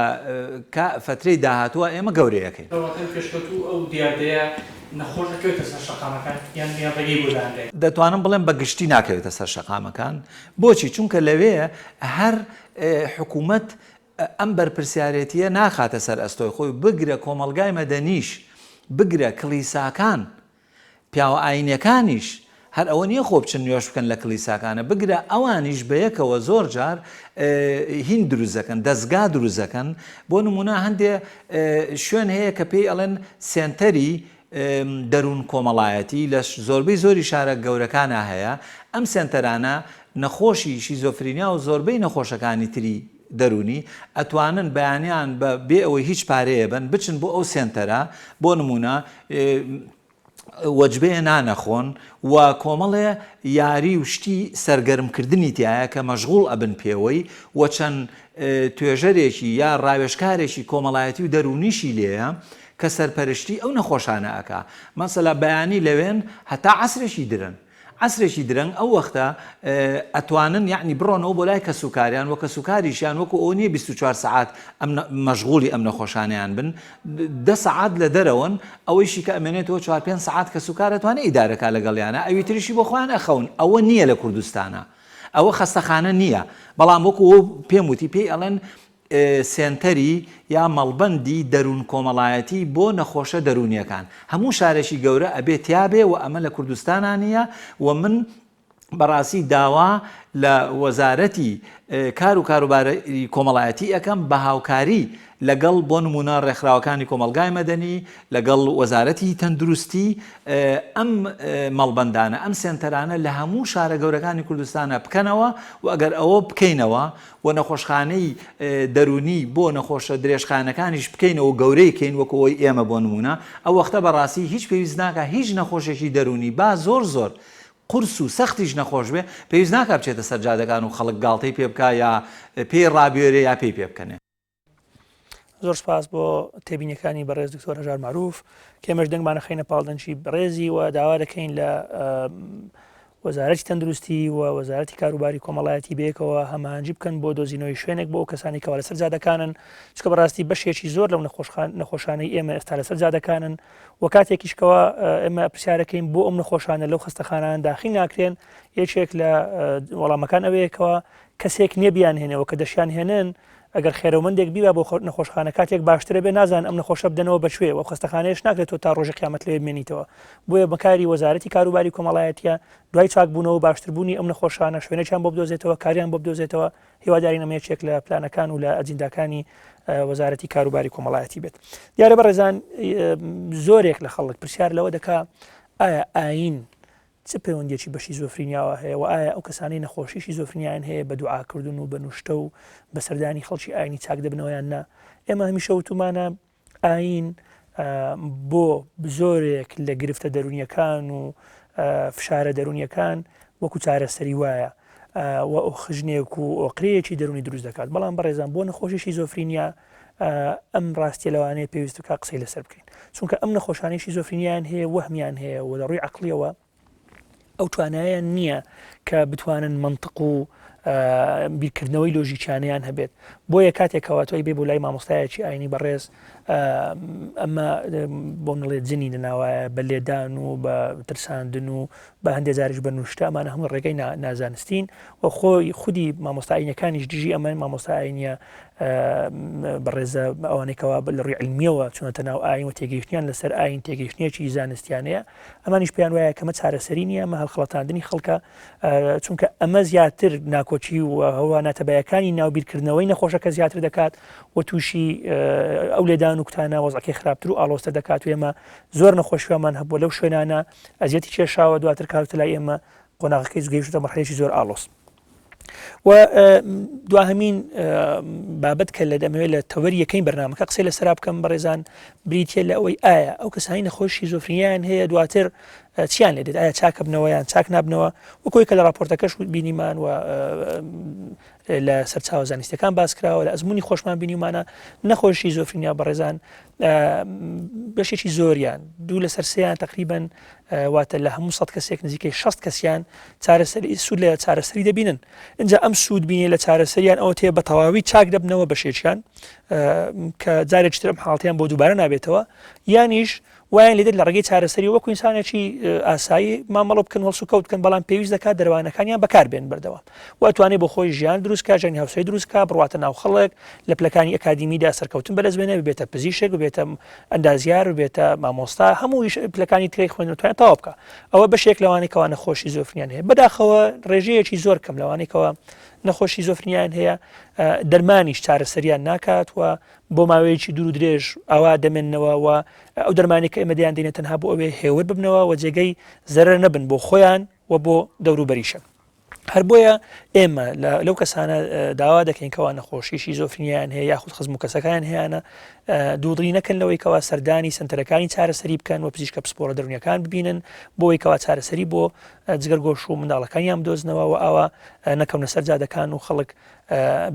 فەترەی داهاتووە ئێمە گەورەی ئەکەین. لە وڵاتانی پێشکەوتوو ئەو دیاردەیە نەخۆش ئەکەوێتە سەر شەقامەکان یان یان ڕێگەی بۆ دانرێت؟ دەتوانم بڵێم بە گشتی ناکەوێتە سەر شەقامەکان، بۆچی؟ چونکە لەوێ هەر حکومەت ئەم بەرپرسیارێتییە ناخاتە سەر ئەستۆی خۆی، بگرە کۆمەڵگای مەدەنیش، بگرە کڵیساکان، پیاوە ئایینیەکانیش، هەر ئەوە نییە خۆ بچن نوێژ بکەن لە کڵیساکانە، بگرە ئەوانیش بەیەکەوە زۆر جار هین دروست دەکەن، دەزگا دروست دەکەن، بۆ نموونە هەندێ شوێن هەیە کە پێی ئەڵێن سێنتەری دەروون کۆمەڵایەتی لە زۆربەی زۆری شارە گەورەکانا هەیە، ئەم سێنتەرانە نەخۆشی شیزۆفرینیا و زۆربەی نەخۆشەکانی تری دەروونی ئەتوانن بەیانیان بە بێ ئەوەی هیچ پارەیە بەن بچن بۆ ئەو سێنتەرە بۆ نموونە وەجبەیە نانەخۆن و کۆمەڵێ یاری و شتی سەرگەرم کردنی تایە کە مەشغوڵ ئەبن پێوەی و چەند توێژەرێکی یا ڕاوێژکارێکی کۆمەڵایەتی و دەروونیشی لێیە. کە سەرپەرشتی ئەو نەخۆشانە ئەکا مەسەلا بەیانی لەوێن هەتا عەسرێکی درەن عەسرێکی درەنگ ئەو وەختە ئەتوانن یەعنی بڕۆنەوە بۆ لای کەسوکاریان وە کەسوکاریشیان وەکو ئەوە نیە 24 سەعات ئەم مەشغوڵی ئەم نەخۆشانەیان بن دە سەعات لە دەرەوەن ئەوەیشی کە ئەمێنێتەوە چوار پێنج سەعات کەسوکار ئەتوانێ ئیدارەکا لەگەڵیانا ئەوی تریشی بۆ خۆیان ئەخەون ئەوە نیە لە کوردستانا ئەوە خەستەخانە نیە بەڵام وەکو ئەو پێم وتی پێی ئەڵێن سێنتەری یا مەڵبەندی دەروون کۆمەڵایەتی بۆ نەخۆشە دەروونیەکان هەموو شارێکی گەورە ئەبێ تیابێ و ئەمە لە کوردستانا نیە و من بەڕاستی داوا لە وەزارەتی کار و کاروباری کۆمەڵایەتی ئەکەم بە هاوکاری لەگەڵ بۆ نمونە ڕێکخراوەکانی کۆمەڵگای مەدەنی لەگەڵ وەزارەتی تەندروستی ئەم مەڵبەندانە ئەم سێنتەرانە لە هەموو شارە گەورەکانی کوردستانە بکەنەوە و ئەگەر ئەوە بکەینەوە و نەخۆشخانەی دەروونی بۆ نەخۆشە درێژخایەنەکانیش بکەینەوە و گەورەی کەین وەکو ئەوەی ئێمە بۆ نموونە ئەو وەختە بەڕاستی هیچ پێویست ناکا هیچ نەخۆشێکی دەروونی با زۆر زۆر قورس و سەختیش نەخۆش بێ پێویست ناکا بچێتە سەر جادەکان و خەڵک گاڵتەی پێ بکا یا پێی ڕابوێرێ یا پێی پێ بکەنێ. زۆر سپاس بۆ تێبینیەکانی بەڕێز دکتۆر هەژار مەعروف کە ئێمەش دەنگمان ئەخەینە پاڵ دەنگی بەڕێزی و داوا دەکەین لە وەزارەتی تەندروستی و وەزارەتی کاروباری کۆمەڵایەتی بەیەکەوە هەماهەنگی بکەن بۆ دۆزینەوەی شوێنێک بۆ ئەو کەسانی کەوا لەسەر جادەکانن چونکە بەڕاستی بەشێکی زۆر لەو نەخۆشانەی ئێمە ئێستا لەسەر جادەکانن و کاتێکیش کەوا ئێمە پرسیارەکەین بۆ ئەم نەخۆشانە لەو خەستەخانان داخل ناکرێن یەکێک لە وەڵامەکان ئەوەیەکەوە کەسێک نییە بیانهێنەوە کە دەشیان هێنن ئەگەر خێرەومەندێک بیبا بۆ نەخۆشخانە کاتێک باشترە بێ نازانن ئەم نەخۆشە بدەنەوە بە کوێ و خەستەخانەیەش ناکرێت تۆ تا ڕۆژی قیامەت لەوێ بمێنیتەوە بۆیە بەکاری وەزارەتی کاروباری کۆمەڵایەتیە دوای چاکبوونەوە و باشتربوونی ئەم نەخۆشانە شوێنێکیان بۆ بدۆزێتەوە کاریان بۆ بدۆزێتەوە هیوادارین ئەمە یەکێک لە پلانەکان و لە ئەجینداکانی وەزارەتی کاروباری کۆمەڵایەتی بێت دیارە بەڕێزان زۆرێک لە خەڵک پرسیار لەوە دەکا ئایا ئاین چ پەیوەندیەکی بە شیزۆفرینیاوە هەیە وە ئایا ئەو کەسانەی نەخۆشی شیزۆفرینیایان هەیە بە دوعاکردن و بە نوشتە و بە سەردانی خەڵکی ئاینی چاک دەبنەوە یان نا؟ ئێمە هەمیشە وتومانە ئاین بۆ زۆرێک لە گرفتە دەرونیەکان و فشارە دەرونیەکان وەکو چارەسەری وایە و ئۆخژنێک و ئۆقرەیەکی دەرونی دروست دەکات بەڵام بەڕێزان بۆ نەخۆشی شیزۆفرینیا ئەم ڕاستیە لەوانەیە پێویست بکات قسەی لەسەر بکەین چونکە ئەم نەخۆشانەی شیزۆفرینیایان هەیە وەهمیان هەیە و لە ڕووی عەقڵیەوە ئەو توانایان نییە کە بتوانن منطق و بیرکردنەوەی لۆژیکیانەیان هەبێت بۆیە کاتێکەوە تۆی بێ بۆ لای مامۆستایەکی ئاینی بەڕێز ئەمە بۆ نڵێ جنی لەناوایە بە لێدان و بە ترساندن و بە هەندێ جاریش بە نوشتە ئەمانە هەموو ڕێگەی نازانستین و خۆی خودی مامۆستا ئاینەکانیش دژی ئەمەن مامۆستا ئاینیە بەڕێزە ئەوانەی کەوا لە ڕووی علمیەوە چونەتە ناو ئاین و تێگەیشتنیان لەسەر ئاین تێگەیشتنێکی زانستیانەیە ئەمانیش پێیان وایە کەمە چارەسەری نییە ئەمە هەڵخڵەتاندنی خەڵکە چونکە ئەمە زیاتر ناکۆکی و هەوا ناتەبایەکانی ناو بیرکردنەوەی نەخۆشەکە زیاتر دەکات و تووشی ئەو لێدان و کوتانە وەزعەکەی خراپتر و ئاڵۆزتر دەکات و ئێمە زۆر نەخۆشیوامان هەبووە لەو شوێنانە ئەزیەتی کێشاوە دواتر کاوتە لای ئێمە قۆناغەکەی گەیشتە مەرحەلەیەکی زۆر ئاڵۆز. و دواهەمین بابەت کە لە دەمەوێت لە تەوەری یەکەی بەرنامەکە قسەی لەسەرا بکەم بەڕێزان بریتە لە ئەوەی ئایا ئەو کەسانی نەخۆش شیزۆفرینیان هەیە دواتر چیان لێ دێت ئایا چاکە بنەوە یان چاک نابنەوە وەکۆی کە لە راپۆرتەکەش بینیمان و لە سەرچاوە زانستیەکان باس کراوە لە ئەزمموی خۆشمان بینیمانە نەخۆش شیزۆفرینیا بەڕێزان بەشێکی زۆریان دوو لەسەر سێیان تقریبن واتە لە هەموو سە کەسێک نزیکەی 6 کەسیان چارەسەری سوود لە چارەسەری دەبینن اینجا ئەم سوود بینێ لە چارەسەریان ئەوە تێ بە تەواوی چاک دەبنەوە بەشێکیان کە جارێکی ترم حاڵتیان بۆ دووبارە نابێتەوە یانیش وایان لێدێت لە ڕێگەی چارەسەری وەکو ئینسانێکی ئاسایی مامەڵە بکەن هەڵسوکەوت بکەن بەڵام پێویست دەکات دەروانەکانیان بەکاربێن بەردەوام و ئەتوانێت بۆ خۆی ژیان دروست کا ژیانی هاوسەری دروست کا بڕواتە ناو خەڵک لە پلەکانی ئەکادیمیدا سەرکەوتن بەدەست بێنێ ببێتە پزیشک ببێتە ئەندازیار ببێتە مامۆستا هەموو پلەکانی تری خوێندن توانێت تەواو بکا ئەوە بەشێک لەوانەی کەوا نەخۆشی زۆفرینیان هەیە بەداخەوە ڕێژەیەکی زۆر کەم لەوانەی کەوا نەخۆشی زۆفرینیان هەیە دەرمانیش چارەسەریان ناکات و بۆ ماوەیەکی دوور و درێژ ئاوا دەمێننەوە و ئەو دەرمانەی کە ئێمە دەیان دەینە تەنها بۆ ئەوەیە هێور ببنەوە و جێگەی زەرەر نەبن بۆ خۆیان و بۆ دەوروبەریشە. هەر بۆیە ئێمە لەو کەسانە داوا دەکەین کەوا نەخۆشی شیزۆفرینیان هەیە یاخود خزم و کەسەکان هەیەە دوودڵی نەکەن لەوەی کەوا سەردانی سنتەرەکانی چارەسەری بکەن و پزیشکە پسپۆڕە دەرونیەکان ببینن بۆی کەوا چارەسەری بۆ جگەرگۆش و منداڵەکانیان بدۆزنەوە و ئاوا نەکەونە سەر جادەکان و خەڵک.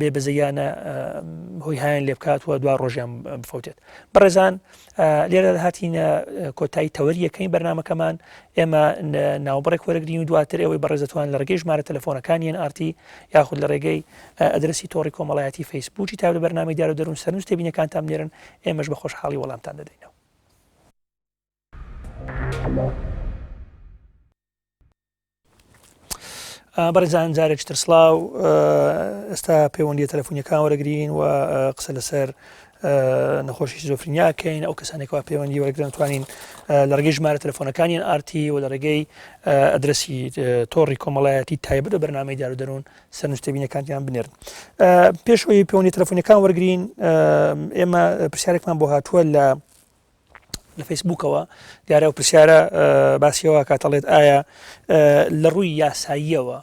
بێ بەزەیانە هۆی هایان لێ بکات و دوا ڕۆژیان بفەوتێت. بەڕێزان لێرە هاتینە کۆتایی تەوەری یەکەمی بەرنامەکەمان ئێمە ناوبڕێک وەرەگرین و دواتر ئێوەی بەڕێز دەتوان لە ڕێگەی ژمارە تەلەفۆنەکانی ئێن ئار تی یاخود لە ڕێگەی ئەدرەسی تۆڕی کۆمەڵایەتی فەیسبووکی تایبەت بە بەرنامەی دیار و دەروون سەرنج و تێبینیەکانتان بنێرن ئێمەش بە خۆشحاڵی وەڵامتان دەدەینەوە. بەڕێزان جارێکی تر سڵاو ئێستا پەیوەندیە تەلەفۆنیەکان وەرەگرین و قسە لەسەر نەخۆشی شیزۆفرینیاکەین ئەو کەسانێکەوە پەیوەندی وەرگرن توانین لە ڕێگەی ژمارە تەلەفۆنەکانیان ئارتی و لە ڕێگەی ئەدرەسی تۆڕی کۆمەڵایەتی تایبەت بە بەرنامەی دیار و دەروون سەرنج تێبینەکانیان بنێرن پێشەوەی پەیوەندی تەلەفۆنیەکان وەرگین ئێمە پرسیارێکمان بۆ هاتووە لە لە فەیسبوکەوە دیارە ئەو پرسیارە باسیەوە کاتەڵێت ئایا لە ڕووی یاساییەوە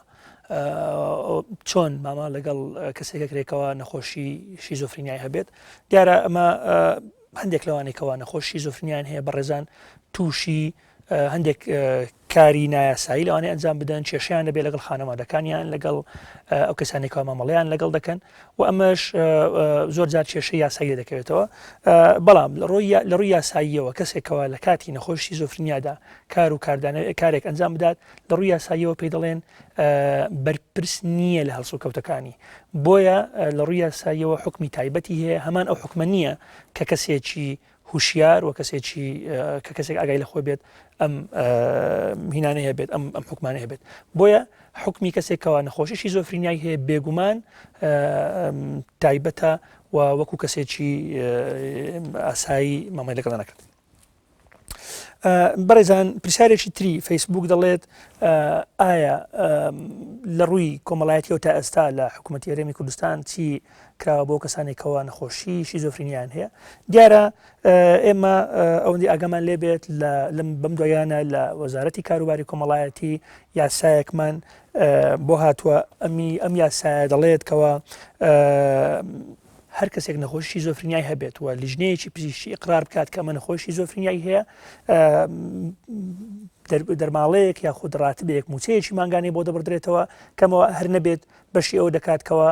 چۆن مامە لەگەڵ کەسێکە کرێکەوە نەخۆشی شیزۆفرینیای هەبێت دیارە ئەمە هەندێک لەوانێکەوە نەخۆشی شیزۆفرینیان هەیە بەڕێزان تووشی هەندێک کاری نایاسایی لەوانەیە ئەنجام بدەن، کێشەیان دەبێت لەگەڵ خانەوادەکانیان، لەگەڵ ئەو کەسانەی کە مامەڵەیان لەگەڵ دەکەن و ئەمەش زۆر جار کێشەی یاسایی دەکەوێتەوە. بەڵام لە ڕووی یاساییەوە کەسێکەوە لە کاتی نەخۆشی شیزۆفرینیادا کار و کاردانەوەی کارێک ئەنجام بدات، لە ڕووی یاساییەوە پێی دەڵێن بەرپرس نییە لە هەڵسوکەوتەکانی. بۆیە لە ڕووی یاساییەوە حوکمی تایبەتی هەیە، هەمان ئەو حوکمە نییە کە کەسێکی هوشیار و کەسێکی کە کەسێک ئاگای لە خۆی بێت ئەم هینانەی هەبێت ئەم ئەم حکومانە هەبێت بۆیە حکمی کەسێکەوە نەخۆشی شیزۆفرینیای هەیە بێگومان تایبەتە و وەکو کەسێکی ئاسایی مامەڵەی لەگەڵ نەکرد. بەڕێزان پرسیارێکی تری فەیسبوک دەڵێت ئایا لە ڕووی کۆمەڵایەتیەوە تا ئێستا لە حکوومەتی هەرێمی کوردستان چی کراوە بۆ کەسانێکەوە نەخۆشی شیزۆفرینیان هەیە دیارە ئێمە ئەوەندی ئاگامان لێبێت لەم بەم دوایانە لە وەزارەتی کاروباری کۆمەڵایەتی یاسایەکمان بۆ هاتووە ئەمی ئەم یاسایە دەڵێت کەەوە هەر کەسێک نەخۆشی شیزۆفرینیای هەبێت و لیژنەیەکی پزیشکی ئیقرار بکات کە ئەمە نەخۆشی شیزۆفرینیای هەیە دەرماڵەیەک یاخود ڕاتبێک موچەیەکی مانگانەی بۆ دەبڕدرێتەوە کەمەوە هەر نەبێت بەشی ئەوە دەکات کەەوە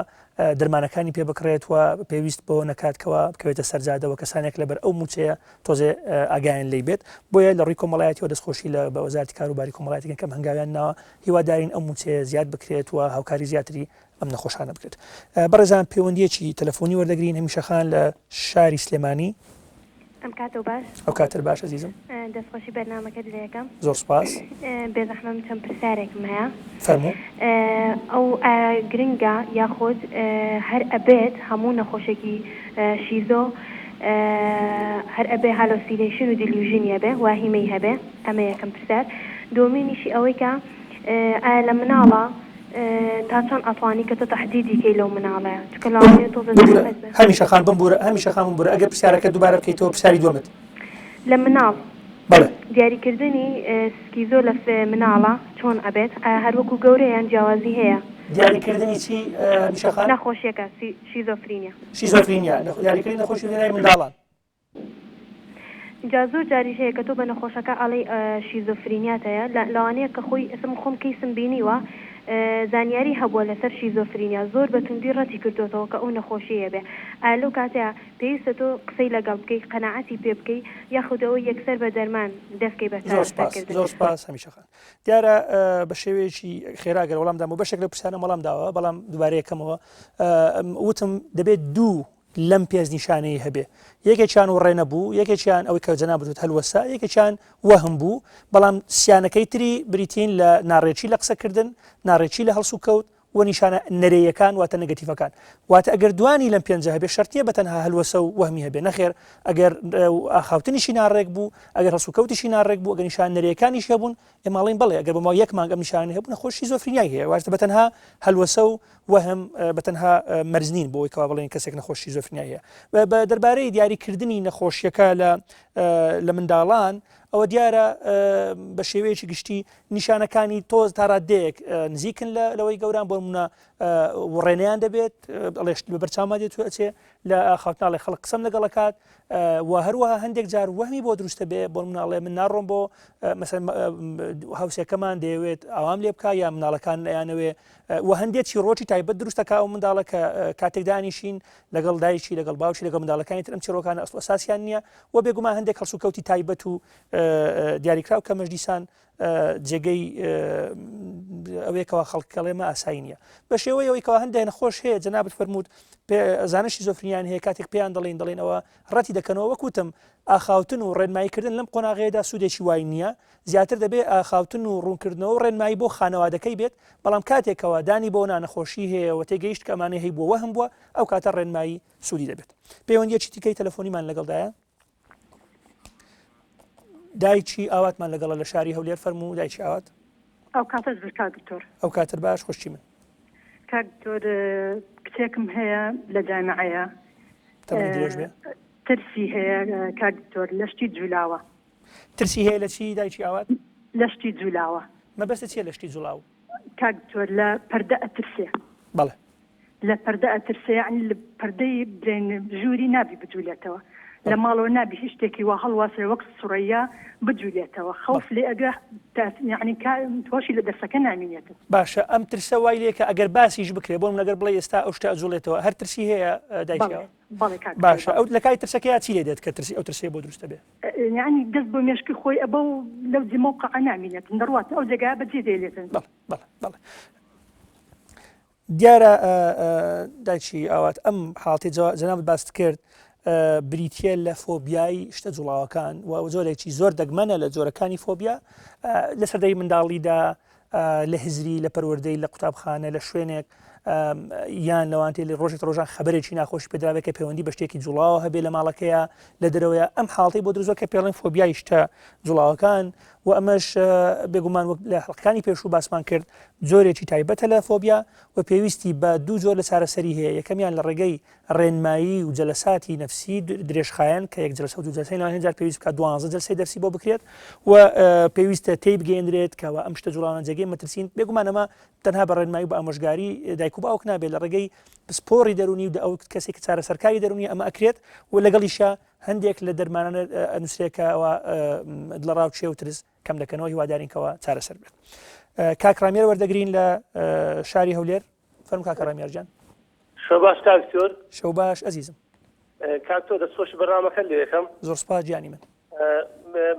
دەرمانەکانی پێ بکڕێت و پێویست بۆ نەکات کەەوە بکەوێتە سەرجادەوە کەسانێک لەبەر ئەو موچەیە تۆزێ ئاگایان لی بێت بۆیە لە ڕووی کۆمەڵایەتیەوە دەستخۆشی لە بە وەزارتی کاروباری کۆمەڵایەتەکە کەم هەنگاویان ناوە هیوادارین ئەو موچەیە زیاد بکرێت و هاوکاری زیاتری ئەم نەخۆشانە بکرێت. بەڕێزان پەیوەندیەکی تەلەفۆنی وەردەگرین هەمیشە خان لە شاری سلێمانی. ئەم کاتەو باش. ئەو کاتەت باش ئەزیزم. دەست خۆشی بەرنامەکەت لێ ئەکەم. زۆر سوپاس. بێزەحمەت من چەند پرسیارێکم هەیە. فەرموو. ئەو ئایا گرنگە یاخود هەر ئەبێت هەموو نەخۆشێکی شیزۆ هەر ئەبێ hallucination و delusion ی هەبێ واهیمەی هەبێ ئەمە یەکەم پرسیار دووەمینیشی ئەوەی کە ئایا لە مناڵا تا چەند ئەتوانی کە تۆ تەحدیدی کەی لەو مناڵەیە چونکە لەوانەیە تۆزێ ببورە زەحمەت بێ. هەمیشە خان بمبورە هەمیشە خان بمبورە ئەگەر پرسیارەکەت دووبارە بکەیتەوە پرسیاری دووەمت. لە مناڵ بەڵێ. دیاریکردنی schizo لە مناڵا چۆن ئەبێت ئایا هەر وەکو گەورەیە یان جیاوازی هەیە؟ دیاریکردنی چی هەمیشە خان؟ نەخۆشیەکە شیزۆفرینیا. شیزۆفرینیا دیاریکردنی نەخۆشی لای منداڵان. جا زۆر جاریش هەیە کە تۆ بە نەخۆشەکە ئەڵێی شیزۆفرینیات هەیە لەوانەیە کە خۆی ئێستا من خۆم case م بینیوە زانیاری هەبووە لەسەر شیزۆفرینیا زۆر بە توندی ڕەتی کردۆتەوە کە ئەو نەخۆشیەیە بێ ئایا لەو کاتەیا پێویستە تۆ قسەی لەگەڵ بکەی قەناعەتی پێ بکەی یاخود ئەوەی یەکسەر بە دەرمان دەست کەی بە زۆر سپاس چارەسەرکردن. زۆر سپاس هەمیشە خان دیارە بە شێوەیەکی خێرا گەر وەڵام دامەوە بەشێک لەو پرسیارەم وەڵام داوە بەڵام دووبارە یەکەمەوە وتم دەبێت دوو لەم پێنج نیشانەی هەبێ یەکێکیان وڕێنە بوو یەکێکیان ئەوەی کە جەنابت وت هەلوەسە یەکێکیان وەهم بوو بەڵام سیانەکەی تری بریتین لە ناڕێکی لە قسەکردن ناڕێکی لە هەڵسوکەوت و نیشانە نەرێیەکان واتە نەگەتیفەکان واتە ئەگەر دوانی لەم پێنجە هەبێ شەرت نییە بە تەنها هەلوەسە و وەهمی هەبێ نەخێر ئەگەر ئاخاوتنیشی ناڕێک بوو ئەگەر هەڵسوکەوتیشی ناڕێک بوو ئەگەر نیشانە نەرێیەکانیش هەبوون ئێمە ئەڵێین بەڵێ ئەگەر بۆ ماوەی یەک مانگ ئەم نیشانانەی هەبوو نەخۆش شیزۆفرینیای هەیە واتە بە تەنها هەلوەسە و وەهم بە تەنها مەرج نین بۆ ئەوەی کەوا بڵێین کەسێک نەخۆش شیزۆفرینیای هەیە. بە دەربارەی دیاریکردنی نەخۆشیەکە لە لە منداڵان ئەوە دیارە بە شێوەیەکی گشتی نیشانەکانی تۆز تا ڕادەیەک نزیکن لە لەوەی گەوران بۆ نمونە وڕێنەیان دەبێت ئەڵێشت بە بەرچاومان دێت و ئەچێ. لە ئاخاوتنا ئەڵێ خەڵک قسەم لەگەڵ ئەکات و هەروەها هەندێک جار وەهمی بۆ دروستە بێ بۆ مناڵێ من ناڕۆم بۆ مەسەن هاوسێکەمان دەیەوێت ئاوام لێ بکە یا مناڵەکان ئەیانەوێ و هەندێک چیڕۆکی تایبەت دروستەکە ئەو منداڵە کە کاتێک دانیشین لەگەڵ دایکی لەگەڵ باوکی لەگەڵ منداڵەکانی تر ئەم چیڕۆکانە ئەسڵ ئەساسیان نییە و بێگومان هەندێک هەڵسوکەوتی تایبەت و دیاریکراو کە مەژدیسان جێگەی ئەوەیە کەوا خەڵک کەڵێ مە ئاسایی نییە بە شێوەی ئەوەی کەوا هەندێک نەخۆش هەیە جەنابت فەرمووت زانە شیزۆفرینیان هەیە کاتێک پێیان دەڵێن دەڵێن ئەوە ڕەتی دەکەنەوە وەک وتم ئاخاوتن و ڕێنماییکردن لەم قۆناغەیەدا سوودێکی وای نییە زیاتر دەبێ ئاخاوتن و ڕوونکردنەوە و ڕێنمایی بۆ خانەوادەکەی بێت بەڵام کاتێکەوە دانی بۆ نانەخۆشی هەیە و تێگەیشت کە ئەمانەی هەیبووە وەهم بووە ئەو کاتە ڕێنمایی سوودی دەبێت پەیوەندیەکی تیکەی تەلەفۆنیمان لەگەڵدایە دایکی ئاواتمان لەگەڵە لە شاری هەولێر فەرموو دایکی ئاوات. ئەو کاتەش بر کاک دکتۆر. ئەو کاتت باش خوشکی من. کاک دکتۆر کچێکم هەیە لە جامیعەیە. تەمەنی درێژ بێ. ترسی هەیە کاک دکتۆر لە شتی جولاوە. ترسی هەیە لە چی دایکی ئاوات؟ لە شتی جولاوە. مەبەستت چیە لە شتی جوڵاو؟ کاک دکتۆر لە پەردە ئەترسێ. بەڵێ. لە پەردە ئەترسێ یەعنی لە پەردەی برێن ژووری نابی بجولێتەوە لە ماڵەوە نابی هیچ شتێکی وا هەڵواسرێ وەک سوڕەیا بجولێتەوە خەوف لێ ئەگا یەعنی کا هۆشی لە دەرسەکە نامینێتن. باشە ئەم ترسە وای لێکە ئەگەر باسیش بکرێ بۆ نمونە گەر بڵێی ئێستا ئەو شتە ئەجوڵێتەوە هەر ترسی هەیە دایکی بەڵێ بەڵێ کاک باشە ئەو لە کاتی ترسەکەیا چی لێ دێت کە ترسی ئەو ترسەی بۆ دروست ئەبێ؟ یەعنی دەست بۆ مێشکی خۆی ئەبا و لەو جێ مەوقعە نامینێتن دەڕواتن ئەو جێگایە بەجێ دێلێتن. بەڵێ بەڵێ بەڵێ دیارە دایکی ئاوات ئەم حاڵەتی جەنابت باست کرد بریتە لە فۆبیای شتە جوڵاوەکان و جۆرێکی زۆر دەگمەنە لە جۆرەکانی فۆبیا لە سەردەی منداڵیدا لە هزری لە پەروەردەی لە قوتابخانە لە شوێنێک یان لەوانتێ لە ڕۆژێک ڕۆژان خبرێکی ناخۆشی پێدراوێت کە پەیوەندی بە شتێکی جوڵاوە هەبێ لە ماڵەکەیە لە دەرەوەیە ئەم حاڵی بۆ دروزۆ کە پێڵێن فۆبیای شتە جوڵاوەکان و ئەمەش بێگومان وەک لە حەڵقەکانی پێشوو باسمان کرد جۆرێکی تایبەتە لە فۆبیا و پێویستی بە دوو جۆر لە چارەسەری هەیە یەکەمیان لە ڕێگەی ڕێنمایی و جەلەساتی نەفسی درێژخایەن کە یەک جەلسە و دوو جەلسەی لەوانەیە جار پێویست بکات دوانزە جەلسەی دەرسی بۆ بکرێت و پێویستە تێی بگەیەنرێت کەوا ئەم شتە جوڵانە جێگەی مەترسین بێگومان ئەمە تەنها بە ڕێنمایی و بە ئامۆژگاری دایک و باوک نابێت لە ڕێگەی پسپۆڕی دەرونی و ئەو کەسێک کە چارەسەرکاری دەرونی ئەمە ئەکرێت و لەگەڵیشە هەندێک لە دەرمانانە ئەنووسرێت کە ئەوە دڵەڕاوکێ و ترس کەم دەکەنەوە هیوادارین کەەوە چارەسەر بێت. کاک ڕامیار وەردەگرین لە شاری هەولێر فەرم کاکە ڕامیار گیان. شەو باش کاک دکتۆر. شەو باش ئەزیزم. کاک تۆ دەستخۆشی بەرنامەکەت لێ دەکەم. زۆر سوپاس گیانی من.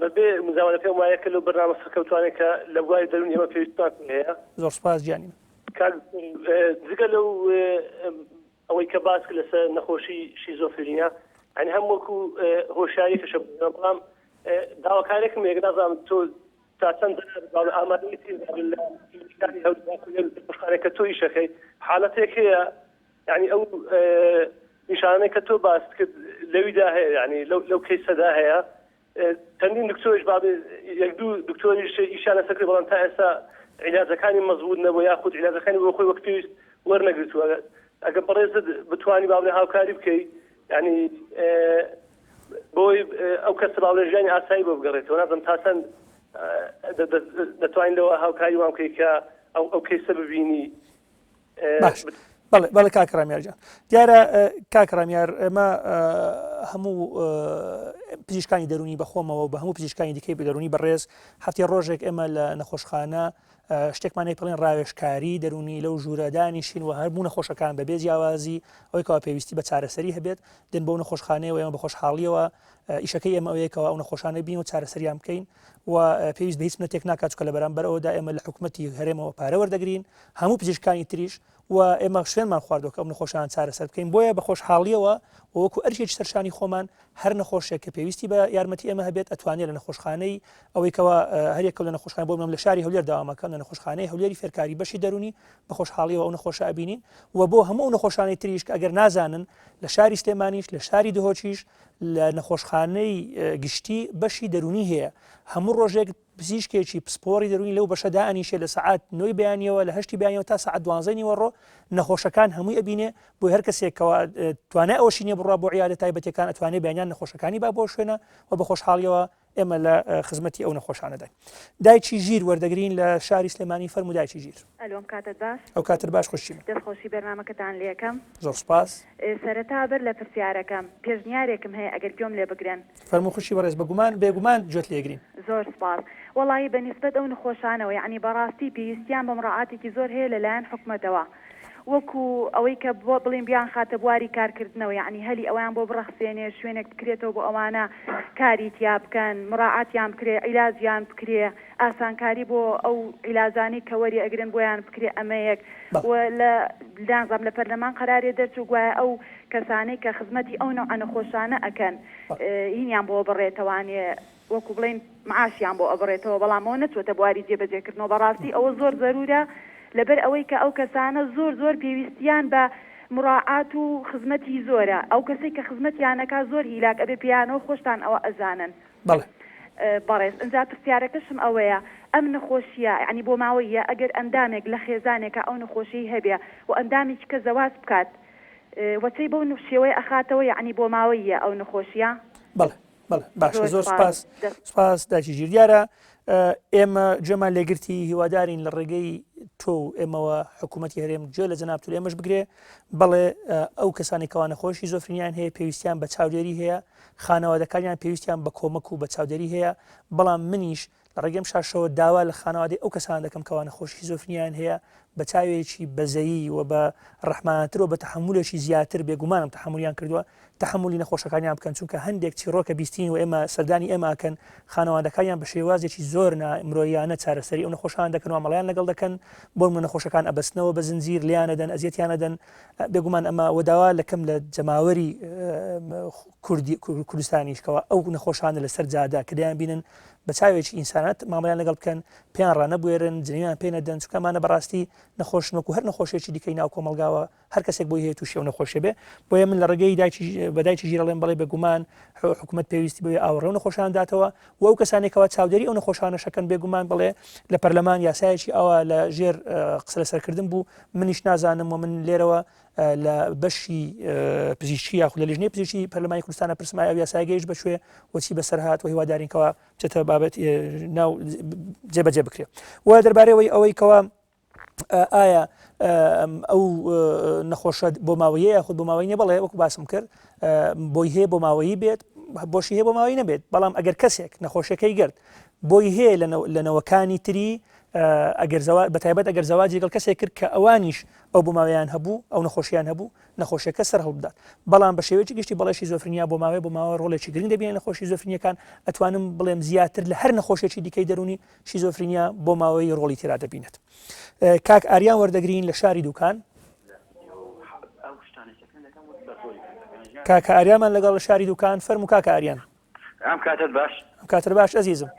بەبێ مجاملە پێم وایە کە لەو بەرنامە سەرکەوتوانەی کە لە بواری دەروونی ئێمە پێویستمان پێی هەیە. زۆر سوپاس گیانی من. کاک دکتۆر جگە لەو ئەوەی کە باس کرد لەسەر نەخۆشی شیزۆفرینیا یانی هەم وەکو هۆشیاریەکەشە بۆ ئێمە بەڵام داواکارێکم هەیە نازانم تۆ تا چەند جەنابت باڵ ئامادەی تێدا لە کلینیکانی هەولێر نەخۆشخانەی کە تۆ ئیشەکەی حالەتێک هەیە یعنی ئەو نیشانەی کە تۆ باست کرد لەویدا هەیە یعنی لەو لەو کەیسەدا هەیە چەندین دکتۆریش بابێ یەک دوو دکتۆریش ئیشیان لەسەر کرد بەڵام تا ئێستا عیلاجەکانی مەزبوط نەبوو یاخود عیلاجەکانی بۆ خۆی وەک پێویست وەرنەگرتووە ئەگەر بەڕێزت بتوانی با بڵێ هاوکاری بکەی یعنی بۆی ئەو کەسە با بڵێ ژیانی ئاسایی بۆ بگەڕێتەوە نازم تا چەند دەتوانین لەوە هاوکاری وان بکەی کە ئەو ئەو کەیسە ببینی باش بەڵێ بەڵێ کاک ڕامیار گیان دیارە کاک ڕامیار ئێمە هەموو پزیشکانی دەرونی بەخۆمەوە بە هەموو پزیشکانی دیکەی دەرونی بەڕێز هەفتێ ڕۆژێک ئێمە لە نەخۆشخانە شتێکمان هەیە پڵێن ڕاوێژکاری دەرونی لەو ژوورە دانیشین و هەرموو نەخۆشەکان بەبێ جیاوازی ئەوەی کەوا پێویستی بە چارەسەری هەبێت دێن بۆ نەخۆشخانەیەوە ئێمە بە خۆشحاڵیەوە ئیشەکەی ئێمە ئەوەیە کەوا ئەو نەخۆشانە بین و چارەسەریان بکەین و پێویست بە هیچ منەتێک ناکات چونکە لە بەرامبەر ئەوەدا ئێمە لە حکومەتی هەرێمەوە پارە وەردەگرین هەموو پزیشکانی تریش و ئێمە شوێنمان خواردووە کە ئەم نەخۆشان چارەسەر بکەین بۆیە بە خۆشحاڵیەوە و وەکو ئەرکێکی سەرشانی خۆمان هەر نەخۆشێک کە پێویستی بە یارمەتی ئێمە هەبێت ئەتوانێت لە نەخۆشخانەی ئەوەی کەوا هەریەکە لە نەخۆشخانە بۆ منم لە شاری هەولێر داوامەکەم لە نەخۆشخانەی هەولێری فێرکاری بەشی دەرونی بە خۆشحاڵیەوە ئەو نەخۆشە ئەبینین و بۆ هەموو ئەو نەخۆشانەی تریش کە ئەگەر نازانن لە شاری سلێمانیش لە شاری دهۆکیش لە نەخۆشخانەی گشتی بەشی دەرونی هەیە هەموو ڕۆژێک پزیشکێکی پسپۆڕی دەروونی لەو بەشە دائەنیشێ لە سەعات نۆی بەیانیەوە لە هەشتی بەیانیەوە تا سەعات دوانزەی نیوەڕۆ نەخۆشەکان هەمووی ئەبینێ بۆی هەر کەسێک کەوا توانای ئەوەشی نیە بڕوا بۆ عیادە تایبەتیەکان ئەتوانێ بەیانیان نەخۆشەکانی با بۆ شوێنە و بە خۆشحاڵیەوە. ئێمە لە خزمەتی ئەو نەخۆشانەداین. دایکی ژیر وەردەگرین لە شاری سلێمانی فەرموو دایکی ژیر. ئەلۆ ئەم کاتەت باش. ئەو کاتەت باش خوشکی من. دەست خۆشی بەرنامەکەتان لێکەم. زۆر سوپاس. سەرەتا بەر لە پرسیارەکەم پێشنیارێکم هەیە ئەگەر گوێم لێ بگرن. فەرموو خوشکی بەڕێز بە گومان بێگومان گوێت لێگرین. زۆر سوپاس. وەڵاهی بە نیسبەت ئەو نخۆشانەوە یەعنی بەڕاستی پێویستیان بە مڕاعاتێکی زۆر هەیە لە لایەن حکومەتەوە وەکو ئەوەی کە بڵێین بیانخاتە بواری کارکردنەوە یەعنی هەلی ئەوەیان بۆ بڕەخسێنێ شوێنێک بکرێتەوە بۆ ئەوانە کاری تیا بکەن مڕاعاتیان بکرێ عیلاجیان بکرێ ئاسانکاری بۆ ئەو عیلاجانەی کە وەری ئەگرن بۆیان بکرێ ئەمەیەک و لە نازانم لە پەرلەمان قەرارێ دەرچوو گوایە ئەو کەسانەی کە خزمەتی ئەو نەوعە نەخۆشانە ئەکەن هینیان بۆ بڕێتەوانێ وەکو بڵێین معاشیان بۆ ئەبڕێتەوە بەڵام ئەوە نەچوەتە بواری جێبەجێکردنەوە بەڕاستی ئەوە زۆر زەرورە لەبەر ئەوەی کە ئەو کەسانە زۆر زۆر پێویستیان بە مراعات و خزمەتی زۆرە ئەو کەسەی کە خزمەتیان ئەکا زۆر هیلاک ئەبێ پێیانەوە خۆشتان ئەوە ئەزانن. بەڵێ. بەڕێز ئنجا پرسیارەکەشم ئەوەیە ئەم نەخۆشیە یانی بۆماوەییە ئەگەر ئەندامێک لە خێزانێکا ئەو نەخۆشیەی هەبێ و ئەندامێکی کە زەواج بکات وەچەی بەو شێوەیە ئەخاتەوە یانی بۆماوەییە ئەو نەخۆشیە؟ بەڵێ بەڵێ باشە زۆر سپاس سپاس داکی ژیر دیارە ئێمە گوێمان لێگرتی هیوادارین لە ڕێگەی تۆ و ئێمەوە حکوومەتتی هەرێم گوێ لە جەناب ئێمەش بگرێ بەڵێ ئەو کەسانی کەوا نەخۆشی شیزۆفرینیان هەیە پێویستیان بە چاودێری هەیە خانەوادەکانیان پێویستیان بە کۆمەک و بە چاودێری هەیە بەڵام منیش لە ڕێگەی ئەم شاشەوە داوا لە خانەوادەی ئەو کەسانە دەکەم کەوا نەخۆشی شیزۆفرینیایان هەیە بە چاوێکی بەزەیی و بە ڕەحمانەتر و بە تەحەمولێکی زیاتر بێگومانم تەحەمولیان کردووە تەحەمولی نەخۆشەکانیان بکەن چونکە هەندێک چیڕۆکە بیستین و ئێمە سەردانی ئێمە ئەکەن خانەوادەکانیان بە شێوازێکی زۆر نا مرۆییانە چارەسەری ئەو نەخۆشان دەکەن و مەڵیان لەگەڵ دەکەن بۆ نمونە نەخۆشەکان ئەبەستنەوە بە زنجیر لێیان ئەدەن ئەزیەتیان ئەدەن بێگومان ئەمە و داوا لەکەم لە جەماوەری کوردی کوردستانیش کەوا ئەو نەخۆشانە لەسەر جادە کە دەیان بینن بە چاوێکی ئینسانات مامەڵەیان لەگەڵ بکەن پێیان ڕانەبوێرن جنێویان پێ نەدەن چونکە ئەمانە بەڕاستی نەخۆشن وەکو هەر نەخۆشیەکی دیکەی ناو کۆمەڵگاوە هەر کەسێک بۆی هەیە تووشی ئەو نەخۆشیە بێ بۆیە من لە ڕێگەی دایکی بە دایکی ژیر ئەڵێم بەڵێ بێگومان حکوومەت پێویستی بەوێ ئاوڕێ و نەخۆشان داتەوە و ئەو کەسانێک کەوا چاودێری ئەو نەخۆشانە شەکەن بێگومان بڵێ لە پەرلەمان یاسایەکی ئەوە لە ژێر قسە لەسەرکردن بوو منیش نازانم و من لێرەوە لە بەشی پزیشکی یاخود لە لیژنەی پزیشکی پەرلەمانی کوردستانە پرسم ئایا ئەو یاسایە گەیشت بە کوێ و چی بەسەر هات و هیوادارین کەوا بچێتە بابەت ناو جێبەجێ بکرێ و دەربارەی ئەوەی کەوا ئایا ئەو نەخۆشە بۆ ماوەیە یاخود بۆ ماوەی نیە بەڵێ وەکو باسم کرد بۆی هەیە بۆ ماوەیی بێت بۆشی هەیە بۆ ماوەی نەبێت بەڵام ئەگەر کەسێک نەخۆشیەکەی گرت بۆی هەیە لە نەوەکانی تری ئەگەر بە تایبەت ئەگەر زەواجی لەگەڵ کەسێک کرد کە ئەوانیش ئەو بۆماوەیان هەبوو، ئەو نەخۆشییان هەبوو، نەخۆشیەکە سەر هەڵبدات. بەڵام بە شێوەیەکی گشتی بەڵێ شیزۆفرینیا بۆ ماوەیە بۆ ماوە ڕۆڵێکی گرنگ دەبینێت لە نەخۆشی شیزۆفرینیەکان، ئەتوانم بڵێم زیاتر لە هەر نەخۆشیەکی دیکەی دەروونی شیزۆفرینیا بۆ ماوەیی ڕۆڵی تێدا دەبینێت. کاک ئاریان وەردەگرین لە شاری دوکان. کاکە ئاریامان لەگەڵ لە شاری دوکان، فەرموو کاکە ئاریان. ئەم کاتەت باش. ئەم کاتەت باش ئەزیزم.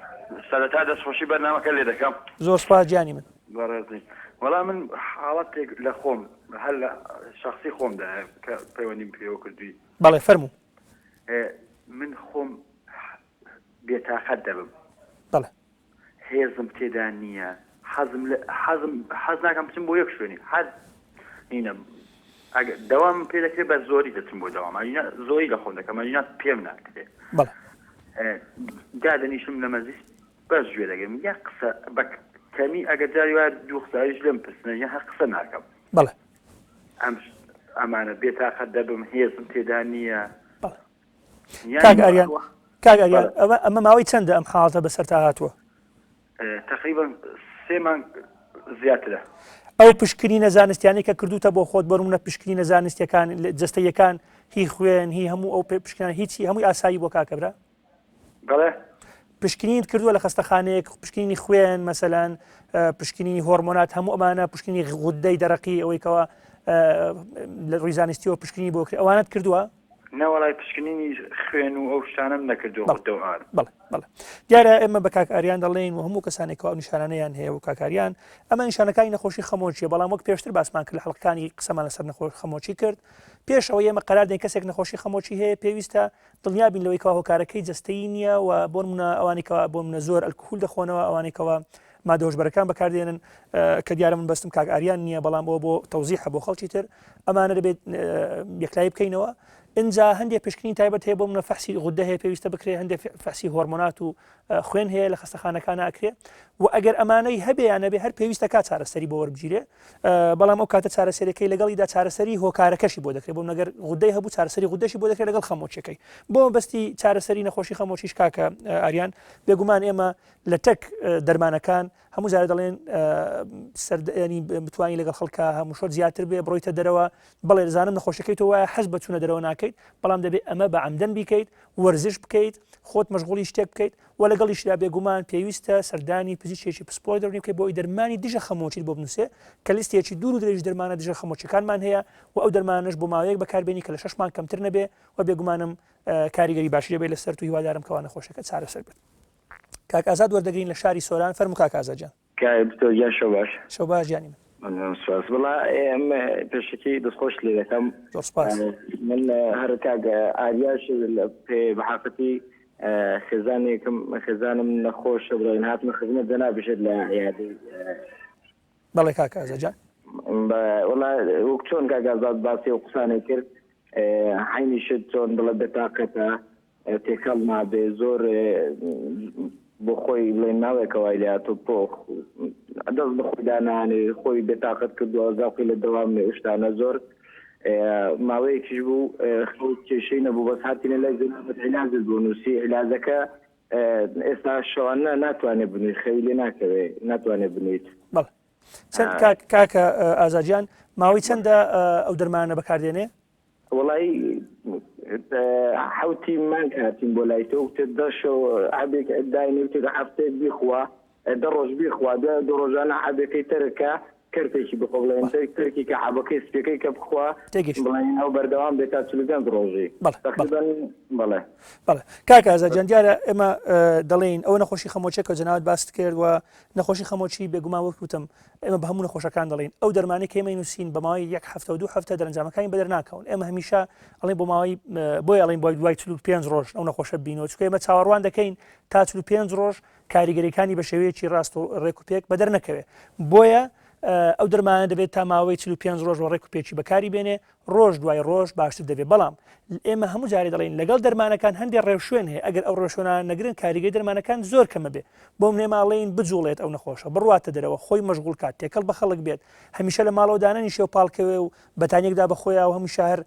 سەرەتا دەستخۆشی بەرنامەکە لێ دەکەم. زۆر سوپاس گیانی من. بەڕێزی وەڵا من حاڵەتێک لە خۆم هەر لە شەخسی خۆمدا کە پەیوەندیم پێوە کردووی. بەڵێ فەرموو. من خۆم بێتاقەت دەبم. بەڵێ. هێزم تێدا نییە حەزم لە حەزم حەز ناکەم بچم بۆ یەک شوێنی حەز نینە ئەگەر دەوام پێ دەکرێت بە زۆری دەچم بۆ دەوام ئەگینا زۆری لە خۆم دەکەم ئەگینا پێم ناکرێ بەڵێ دادەنیشم لە مەجلیس بەس گوێ دەگرم یا قسە بە کەمی ئەگەر جاری وایە دوو قسە ئەویش لێم پرسنە یا هەر قسە ناکەم بەڵێ ئەم ئەمانە بێتاقەت دەبم هێزم تێدا نییە بەڵێ کاک ئاریان کاک ئاریان ئەمە ئەمە ماوەی چەندە ئەم حاڵەتە بەسەرتا هاتووە؟ تقریبا سێ مانگ زیاترە. ئەو پشکنینە زانستیانەی کە کردوتە بۆ خۆت بەرمونە پشکنینە زانستیەکان جەستەیەکان هی خوێن هی هەموو ئەو پشکنان هیچی هەمووی ئاسایی بۆ کاکە برا؟ بەڵێ پشکنینت کردووە لە خەستەخانەیەک پشکنینی خوێن مەسەلەن پشکنینی هۆرمۆنات هەموو ئەمانە پشکنینی غودەی دەرەقی ئەوەی کەەوە لە ڕووی زانستیەوە پشکنی بۆ کرد ئەوانت کردووە؟ نەوەڵای پشکنینی خوێن و ئەو شتانەم نەکردووە غودە و ئارد. بەڵێ بەڵێ دیارە ئێمە بە کاک ئاریان دەڵێین و هەموو کەسانێک کە ئەو نیشانانەیان هەیە و کاک ئاریان ئەمە نیشانەکانی نەخۆشی خەمۆکیە بەڵام وەک پێشتر باسمان کرد لە حەڵقەکانی قسەمان لەسەر نەخۆش خەمۆکی کرد پێش ئەوەی ئێمە قەرار دەین کەسێک نەخۆشی خەمۆکی هەیە پێویستە دڵنیا بین لەوەی کەوا هۆکارەکەی جەستەیی نییە و بۆ نمونە ئەوانەی کەوا بۆ نمونە زۆر ئەلکهول دەخۆنەوە ئەوانەی کەوا مادە هۆشبەرەکان بەکاردێنن کە دیارە من بەستم کاک ئاریان نییە بەڵام ئەوە بۆ تەوزیحە بۆ خەڵکی تر ئەمانە دەبێت یەکلایی بکەینەوە. ئینجا هەندێک پشکنین تایبەت هەیە بۆ منە فەحسی غودە هەیە پێویستە بکرێ هەندێک فەحسی هۆرمۆنات و خوێن هەیە لە خەستەخانەکانە ئەکرێ و ئەگەر ئەمانەی هەبێ یان نەبێ هەر پێویستە کا چارەسەری بۆ وەربگیرێ بەڵام ئەو کاتە چارەسەرەکەی لەگەڵیدا چارەسەری هۆکارەکەشی بۆ دەکرێت بۆ نەگەر غودەی هەبوو چارەسەری غودەشی بۆ دەکرێت لەگەڵ خەمۆچەکەی بۆ بەستی چارەسەری نەخۆشی خەمۆچیش کاکە ئاریان بێگومان ئێمە لە تەک دەرمانەکان هەموو جارێ دەڵێن سەردانی بتوانانی لەگەڵ خەڵکە هەموو شۆر زیاتر بێ بڕۆیتە دەرەوە بەڵێ دەزانم نەخۆشەکەی تۆ وایە حەز بە چوونە دەرەوە ناکەیت بەڵام دەبێت ئەمە بە عەمدەن بیکەیت وەرزش بکەیت خۆت مەشغوڵی شتێک بکەیت و لەگەڵیشدا بێگومان پێویستە سەردانی پزیشکێکی پسپۆر دەروونی بکەیت بۆ ئەوەی دەرمانی دژە خەمۆکیت بۆ بنووسێ کە لیستێکی دوور و درێژی دەرمانە دژە خەمۆکیەکانمان هەیە و ئەو دەرمانەش بۆ ماوەیەک بەکاربێنی کە لە شەش مانگ کەمتر نەبێ و بێگومانم کاریگەری باشی دەبێت لەسەرت و هیوادارم کەوا نەخۆشەکە چارەسەر بێت. کاک ئازاد وەردەگرین لە شاری سۆران فەرموو کاک ئازاد گیان. کاک دکتۆر گیان شەو باش. شەو باش گیانی من. مەمنون سوپاس وەڵا ئێم پێشەکی دەستخۆشت لێ دەکەم. زۆر سوپاس. من هەر کاک ئاریاش پێ بەحافەتی خێزانێکم خێزانم نەخۆشە بڵێن هاتمە خزمەت جەنابیشت لە عیادەی بەڵێ کاک ئازاد جان. وەڵا وەک چۆن کاک ئازاد باسی ئەو قسانەی کرد عەینی شت چۆن بڵێ بێتاقەتە تێکەڵ نابێ زۆر بۆ خۆی بڵێن ماوێکە وای لێ هاتوو پۆخ دەست بە خۆی دانانێ خۆی بێتاقەت کردووە زاقی لە دەوام نێ شتانە زۆر ماوەیەکیش بوو خەو کێشەی نەبوو بەس هاتینە لای جەنابت عیلاجت بۆ نووسی عیلاجەکە ئێستا شەوانە ناتوانێت بنووی خەوی لێ ناکەوێ ناتوانێت بنوویت. بەڵێ چەند کاک کاکە ئازاد گیان ماوەی چەندە ئەو دەرمانە بەکاردێنێ؟ وەڵایی حەوتی مانگ هاتین بۆ لای تۆ وتت دە شەو حەبێک داینێ وتت هەفتەیەک بیخوا دە ڕۆژ بیخوا دوای دو ڕۆژانە حەبەکەی تەرکە کەرتێکی بخۆ بڵێن تەرکی کە حەبەکەی سپیەکەی کە بخوا بڵێن ئەو بەردەوام بێت تا 45 ڕۆژی تقریبا بەڵێ بەڵێ کاک ئازاد جان دیارە ئێمە دەڵێین ئەوە نەخۆشی خەمۆچێک کە جەنابت باست کرد و نەخۆشی خەمۆکی بێگومان وەک وتم ئێمە بە هەموو نەخۆشەکان دەڵێین ئەو دەرمانەی کە ئێمە نووسین بە ماوەی یەک هەفتە و دوو هەفتە دەرەنجامەکانی بەدەر ناکەون ئێمە هەمیشە ئەڵێن بۆ ماوەی بۆی ئەڵێن بۆ دوای 45 ڕۆژ ئەو نەخۆشە بینەوە چونکە ئێمە چاوەڕوان دەکەین تا 45 ڕۆژ کاریگەریەکانی بە شێوەیەکی ڕاست و ڕێک و پێک بەدەر نەکەوێ بۆیە ئەو دەرمانە دەبێت تا ماوەی 45 ڕۆژ وە ڕێک و پێکی بەکاری بێنێ ڕۆژ دوای ڕۆژ باشتر دەبێت، بەڵام ئێمە هەموو جارێ دەڵێین لەگەڵ دەرمانەکان هەندێ ڕێوشوێن هەیە ئەگەر ئەو ڕێوشوێنانە نەگرن کاریگەری دەرمانەکان زۆر کەم ئەبێ، بۆ منە ئێمە ئەڵێین بجوڵێت ئەو نەخۆشە، بڕواتە دەرەوە، خۆی مەشغوڵ کات، تێکەڵ بە خەڵک بێت، هەمیشە لە ماڵەوە دانەنیشێ و پاڵکەوێ و بەتانیەک دا بە خۆیا و هەمیشە هەر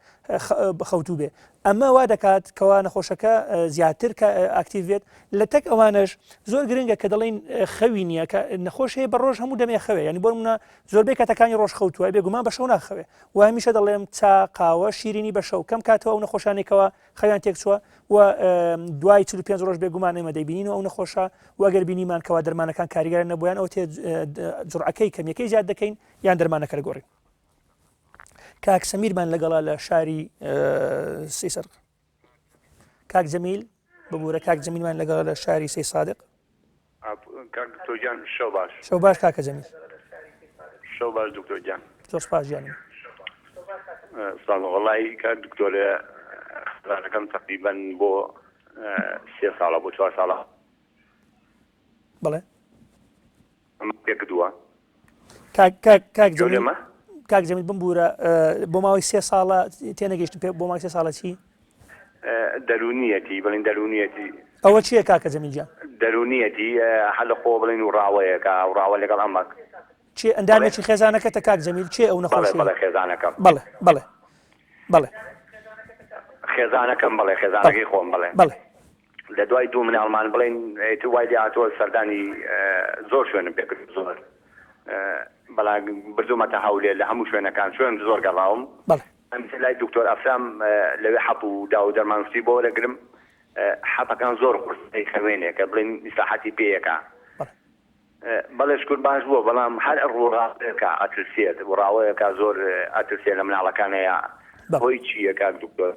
خەوتوو بێ. ئەمە وا دەکات کەوا نەخۆشەکە زیاتر ئاکتیڤ بێت، لە تەک ئەوانەش زۆر گرنگە کە دەڵێین خەوی نییە کە نەخۆش هەیە بە ڕۆژ هەموو دەمێ خەوێ یانی بۆ نمونە زۆربەی کاتەکانی ڕۆژ خەوتووە بێگومان بە شەو ناخەوێ و هەمیشە دەڵێم چا قاوە شیرینی بە شەو کەم کاتەوە ئەو نەخۆشانەی کەوا خەویان تێکچووە و دوای 45 ڕۆژ بێگومان ئێمە دەیبینین و ئەو نەخۆشە و ئەگەر بینیمان کەوا دەرمانەکان کاریگەر نەبوویان ئەو تێ جرعەکەی کەمیەکەی زیاد دەکەین یان دەرمانەکە دەگۆڕین کاک سەمیرمان لەگەڵا لە شاری سیسەر کاک جەمیل ببوورە کاک جەمیلمان لەگەڵ لە شاری سەی سادق کاک دکتۆر گیان شەو باش شەو باش کاکە جەمیل شەو باش دکتۆر گیان زۆر سپاس گیانی سپاس وەڵی کاک دکتۆر خزانەکەم تقریبا بۆ سێ ساڵە بۆ چوار ساڵە بەڵێ پێکردووە کاک کاک کاک جەمیل کاک جەمیل بمبوورە بۆ ماوەی سێ ساڵە تێنەگەیشتم پێ بۆ ماوەی سێ ساڵە چی دەرونیەتی بڵین دەرونیەتی ئەوە چییە کاکە جەمیل گیان دەرونیەتی هەر لە خۆ بڵین و ڕاوەیەکە و ڕاوە لەگەڵ ئەمەک چێ ئەندامێکی خێزانەکەتە کاک جەمیل چێ ئەو نەخۆشی بەڵێ خێزانەکەم بەڵێ بەڵێ بەڵێ خێزانەکەم بەڵێ خێزانەکەی خۆم بەڵێ بەڵێ لە دوای دوو مناڵمان بڵێین ئیتر وای لێ هاتووە سەردانی زۆر شوێنم پێ کرد زۆر بەڵام بردوومەتە هەولێر لە هەموو شوێنەکان شوێن زۆر گەڕاوم هەمیشە لای دکتۆر ئەفرام لەوێ حەپ و داو و دەرمان شتی بۆ وەرەگرم حەپەکان زۆر قورس خەوێنێکە بڵێن ئیسراحەتی پێیەکە بەڵێ شکور باش بووە بەڵام هەر ڕووڕاوەیەکە ئەترسێت وڕاوەیەکە زۆر ئەترسێ لە مناڵەکانەیە هۆی چییە کاک دکتۆر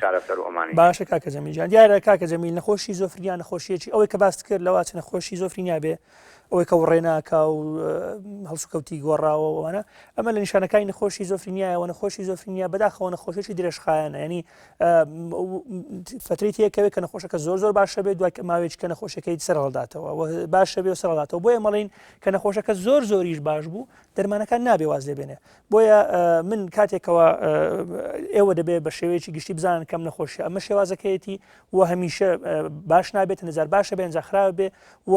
چارەسەر و ئەمانەی. باشە کاکە جەمیل جان دیارە کاکە جەمیل نەخۆشی زۆفرینیا نەخۆشیەکی ئەوەی کە باست کرد لەوە چ نەخۆشی زۆفرینیا بێ. ئەوەی کە وڕێناکا و هەڵسوکەوتی گۆڕاوە ئەوانە ئەمە لە نیشانەکانی نەخۆشی شیزۆفرینیایەوە نەخۆشی شیزۆفرینیا بەداخەوە نەخۆشیی درێژخایەنە ینی فترەی تێکەوێت کە نەخۆشەکە زۆر زۆر باشە بێت دوای ماوەیەک کە نەخۆشەکەی سەر هەڵداتەوە باشە بێ و سەر هەڵداتەوە بۆیە مەڵین کە نەخۆشەکە زۆر زۆریش باش بوو دەرمانەکان نابێ واز لێ بێنێ بۆیە من کاتێکەوە ئێوە دەبێ بە شێوەیەکی گشتی بزانن کەم نەخۆشی ئەمە شێوازەکەیەتی و هەمیشە باش نابێت نەجار باشە بێ ئەنجا خراپ بێ و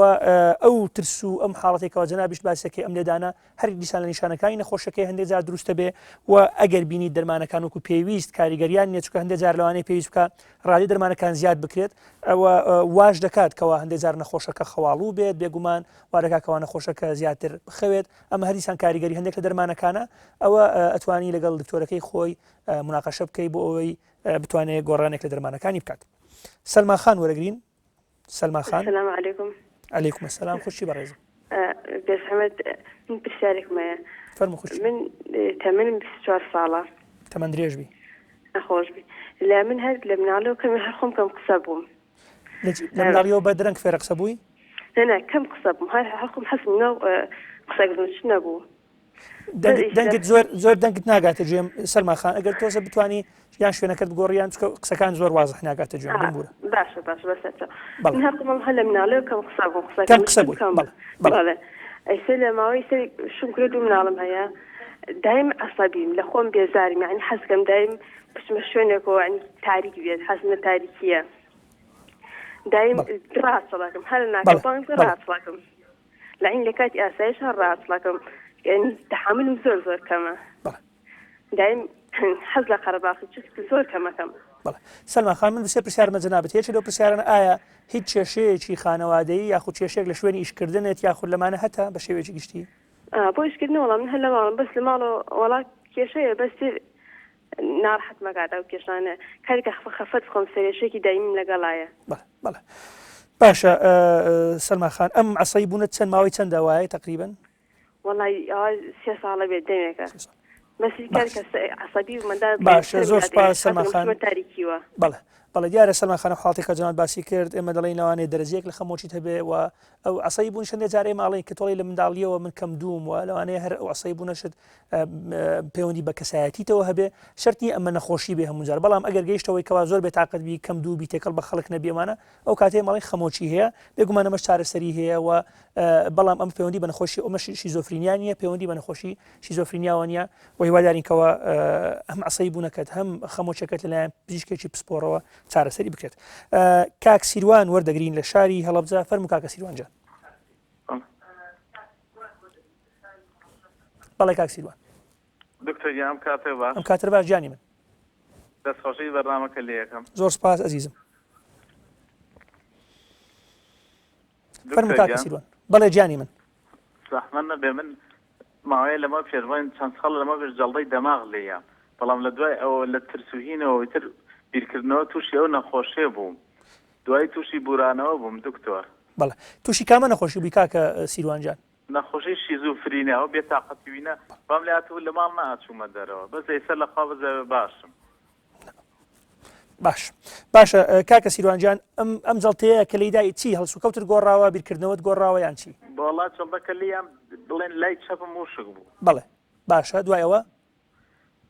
ئەو ترس و ئەم حاڵەتێکەوە جەنابیشت باسەکەی ئەم لێدانە هەر دیسان لە نیشانەکانی نەخۆشەکەی هەندێک جار دروستە بێ و ئەگەر بینی دەرمانەکان وەکو پێویست کاریگەریان نیە چونکە هەندێک جار لەوانەیە پێویست بکە ڕادی دەرمانەکان زیاد بکرێت ئەوە واش دەکات کەوا هەندێک جار نەخۆشەکە خەواڵوو بێت بێگومان وا دەکات کەوا نەخۆشەکە زیاتر بخەوێت ئەمە هەر دیسان کاریگەری هەندێک لە دەرمانەکانە ئەوە ئەتوانی لەگەڵ دکتۆرەکەی خۆی مناقەشە بکەی بۆ ئەوەی بتوانێت گۆڕانێک لە دەرمانەکانی بکات. سەلما خان وەرەگرین سەلما خان. السلام علیکم. علیکم السلام خوشکی بەڕێزم. بێزەحمەت من پرسیارێکم هەیە. فەرموو خوشکی. من تەمەنم 24 ساڵە. تەمەن درێژ بی. خۆش بی. لە من هەر لە مناڵیەوە کەمێ هەر خۆم کەم قسە بووم. لە مناڵیەوە بە درەنگ فێرە قسە بووی؟ نا نا کەم قسە بووم هەر هەر خۆم حەزم ناو قسەکردن چ نەبوو. دەنگت زۆر زۆر دەنگت ناگاتە گوێم سەلما خان ئەگەر تۆزە بتانی یان شوێنەکەت بگۆڕی یان چکە قسەکان زۆر وازح ناگاتە گوێم بمبورە باشە باشە بەسەرچاو من هەر خۆم هەر لە مناڵیەوە کەم قسە بووم قسەکەم کەم قسە بووی کەم بەڵێ بەڵێ ئەیسە لە ماوەی سەر شوم کرد دوو مناڵم هەیە دایم عەسەبیم لە خۆم بێزارم یعنی حەزکەم دایم بچمە شوێنێکەوە یعنی تاریک بێت حەزم لە تاریکیە دایم ڕاچڵەکم هەر ناکەم ڕاچڵەکم لەعین لە کاتی ئاسایش هەر ڕاچڵەکم یعنی تەحەمولم زۆر زۆر کەمە دایم حەز لە قەرەباخی چ زۆر کەمەکەم. بەڵێ سەلما خان من سێ پرسیارمە جەنابت یەکێ لەو پرسیارانە ئایا هیچ کێشەیەکی خانەوادەیی یاخود کێشەیەک لە شوێنی ئیشکردنت یاخود لەمانە هەتە بە شێوەیەکی گشتی؟ بۆ ئیشکردن وەڵا من هەر لە ماڵم بەس لە ماڵەوە وەڵا کێشەیە بەس تر ناڕەحەت مەکات ئەو کێشانە کاتێک کە خەفەت بخۆم سەرێشێکی دایمیم لەگەڵایە. بەڵێ بەڵێ باشە سەلما خان ئەم عەسەی بوونەت چەند ماوەی چەندە وایە تەقریبەن؟ وەڵای ئەوە سێ ساڵە بێت دەمێکە بەس کار کە عەسەبی و منداڵ باشە زۆر سپاس سەلما خان تاریکیوە بەڵێ بەڵێ دیارە سەلما خان حاڵتی کە جەنابت باسی کرد ئێمە دەڵێین لەوانەیە دەرەجەیەک لە خەمۆکیت هەبێ و ئەو عەسەبی بوونیش هەندێک جار ئێمە ئەڵێین کە تۆڵی لە منداڵیەوە من کەم دووم و لەوانەیە هەر ئەو عەسەبی بوونەشت پەیوەندی بە کەسایەتیتەوە هەبێ شەرت نییە ئەمە نەخۆشی بێ هەموو جار بەڵام ئەگەر گەیشتەوەی کەوا زۆر بێتاقەت بی کەم دوو بی تێکەڵ بە خەڵک نەبی ئەمانە ئەو کاتەی ئێمە ئەڵێین خەمۆکی هەیە بێگومان ئەمەش چارەسەری هەیە و بەڵام ئەم پەیوەندی بە نەخۆشی ئەمە شیزۆفرینیا نییە پەیوەندی بە نەخۆشی شیزۆفرینیاوە نییە و هیوادارین کەەوە هەم عسەی بوونەکەت هەم خەمۆچەکەت لەلایەن پزیشکێکی پسپۆڕەوە چارەسەری بکرێت کاک سیروان وەردەگرین لە شاری هەڵەبجە فەرموو کاکە سیروان جان بەڵێ کاک سیروان دکتۆر گیان ئەم کاتە باش ئەم کاتە باش گیانی من دەستخۆشی بەرنامەکە لێ یەکەم زۆر سپاس ئەزیزم فەرموو کاکە سیروان بەڵێ گیانی من زەحمەت نەبێ من ماوەیە لەمە پێش بڵێن چەند ساڵ لەمە پێش جەڵدەی دەماغ لێیە بەڵام لە دوای ئەوە لە ترس و هینەوە تر بیرکردنەوە تووشی ئەو نەخۆشیە بووم دوای تووشی بورانەوە بووم دکتۆر. بەڵێ تووشی کامە نەخۆشی بووی کاکە سیروان جان؟ نەخۆشی شیزوفرینیا ئەو بێتاقەتی وینە وام لێ هاتبوو لە ماڵ نەئەچوومە دەرەوە بەس ئێستا لە خوا بەزەوێ باشم. باش باشە کاکە سیروان گیان ئەم ئەم جەڵتەیە کە لێیدای چی هەڵسوکەوتت گۆڕاوە بیرکردنەوەت گۆڕاوە یان چی؟ وەڵا جەڵدەکە لێیان بڵێن لای چەپم وشک بوو. بەڵێ باشە دوای ئەوە؟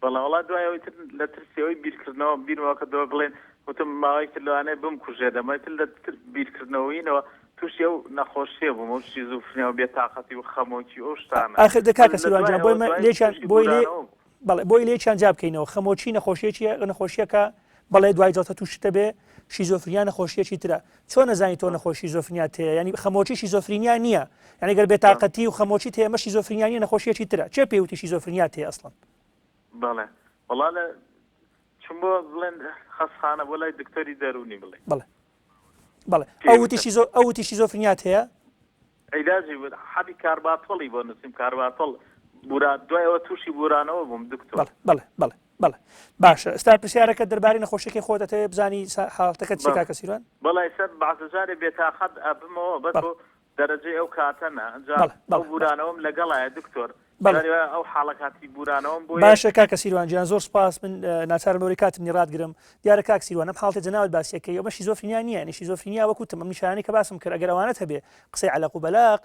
بەڵێ وەڵا دوای ئەوەی تر لە ترسی ئەوەی بیرکردنەوە بیرمەوە کردەوە بڵێن وتم ماوەیەک تر لەوانەیە بمکوژێت ئەمە تر لە تر بیرکردنەوەینەوە تووشی ئەو نەخۆشیە بووم ئەو شیزۆفرنیا و بێتاقەتی و خەمۆکی و ئەو شتانە ئاخر دە کاکە لە سیروان دوای جان بۆی ئەوە مە دوای لێکیان تووشی بۆی لێ بورانەوە بووم. بەڵێ بۆی لێکیان جیا بکەینەوە خەمۆکی نەخۆشیەکی نەخۆشیەکە بەڵێ دوای جەڵتە تووشت دەبێ شیزۆفرینیا نەخۆشیەکی ترە چۆن ئەزانی تۆ نەخۆشی شیزۆفرینیات هەیە یانی خەمۆکی شیزۆفرینیا نییە یانی گەر بێتاقەتی و خەمۆکیت هەیە ئەمە شیزۆفرینیا نییە نەخۆشیەکی ترە کێ پێی وتی شیزۆفرینیات هەیە ئەسڵەن؟ بەڵێ وەڵا لە چوم بۆ بڵێن خەستخانە بۆ لای دکتۆری دەروونی بڵێ. بەڵێ بەڵێ ئەو وتی شیزۆ ئەو وتی شیزۆفرینیات هەیە؟ عیلاجی بوو حەبی کارباتۆڵی بۆ نووسیم کارباتۆڵ بورا دوای ئەوە تووشی بورانەوە بووم دکتۆر. بەڵێ بەڵێ بەڵێ بەڵێ باشە ئێستا پرسیارەکە دەربارەی نەخۆشیەکەی خۆت ئەتەوێ بزانی حاڵەتەکەت چیە کاکە سیروان؟ بەڵێ ئێستا بەعزە جارێ بێتاقەت ئەبمەوە بەس بۆ دەرەجەی ئەو کاتە نا ئەنجا ئەو بورانەوەم لەگەڵایە دکتۆر. بەڵێ. جاری وایە ئەو حاڵە کاتی بورانەوەم بۆ یە. باشە کاکە سیروان گیان زۆر سوپاس من ناچارم لەوەی کاتم نیە ڕاتگرم دیارە کاک سیروان ئەم حاڵەتەی جەنابت باسی ئەکەی ئەمە شیزۆفرینیا نیە یانی شیزۆفرینیا وەک وتم ئەم نیشانانەی کە باسم کرد ئەگەر ئەوانەت هەبێ قسەی عەلەق و بەلاق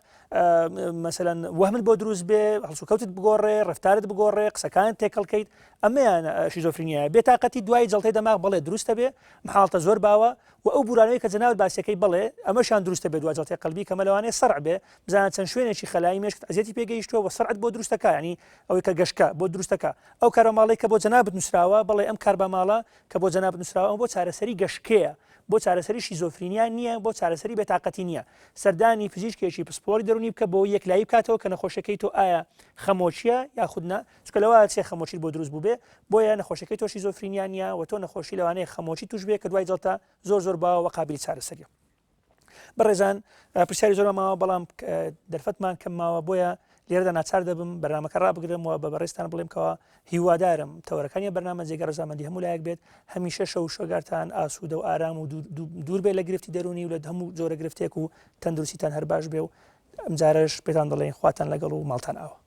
مەسەلەن وەهمت بۆ دروست بێ هەڵسوکەوتت بگۆڕێ ڕەفتارت بگۆڕێ قسەکانت تێکەڵ کەیت ئەمەیان شیزۆفرینیایە بێتاقەتی دوای جەڵتەی دەماغ بەڵێ دروستە بێ حاڵتە زۆر باوە و ئەو بورانەوەی کە جەنابت باسیەکەی بەڵێ ئەمەشیان دروستە بێ دوای جەڵتەی قەلبی کەمە لەوانەیە سەرع بێ بزانە چەند شوێنێکی خەلایی مێشکت ئەزیەتی پێ گەیشتووە و سەرعت بۆ دروستەکا یانی ئەوەی کە گەشکە بۆ دروستەکا ئەو کارباماڵەی کە بۆ جەنابت نووسراوە بەڵێ ئەم کارباماڵە کە بۆ جەنابت نووسراوە ئەمە بۆ چارەسەری گەشکەیە بۆ چارەسەری شیزۆفرینیا نییە بۆ چارەسەری بێتاقەتی نییە سەردانی پزیشکێکی پسپۆڕی دەروونی بکە بۆ یەکلایی بکاتەوە کە نەخۆشیەکەی تۆ ئایا خەمۆکیە یاخود نا چونکە لەوە ئەچێ خەمۆکیت بۆ دروست بووبێ بۆیە نەخۆشیەکەی تۆ شیزۆفرینیا نییە و تۆ نەخۆشی لەوانەیە خەمۆکی توش بێ کە دوای جەڵتە زۆر زۆر باوە و قابلی چارەسەریە. بەڕێزان پرسیاری زۆرمان ماوە بەڵام دەرفەتمان کەم ماوە بۆیە لێرەدا ناچار دەبم بەرنمەکە ڕابگرم و بە بەڕێزتان بڵێم کەەوە هیوادارم تەوەرەکانی بەرنامە جێگە ڕزامەندی هەموو لایەک بێت هەمیشە شەو شۆگارتان ئاسوودە و ئارام و دوور بێت لە گرفتی دەرونی و لە هەموو جۆرە گرفتێک و تەندروستیتان هەر باش بێ و ئەمجارەش پێتان دەڵێن خواتان لەگەڵ و ماڵتان ئاوە.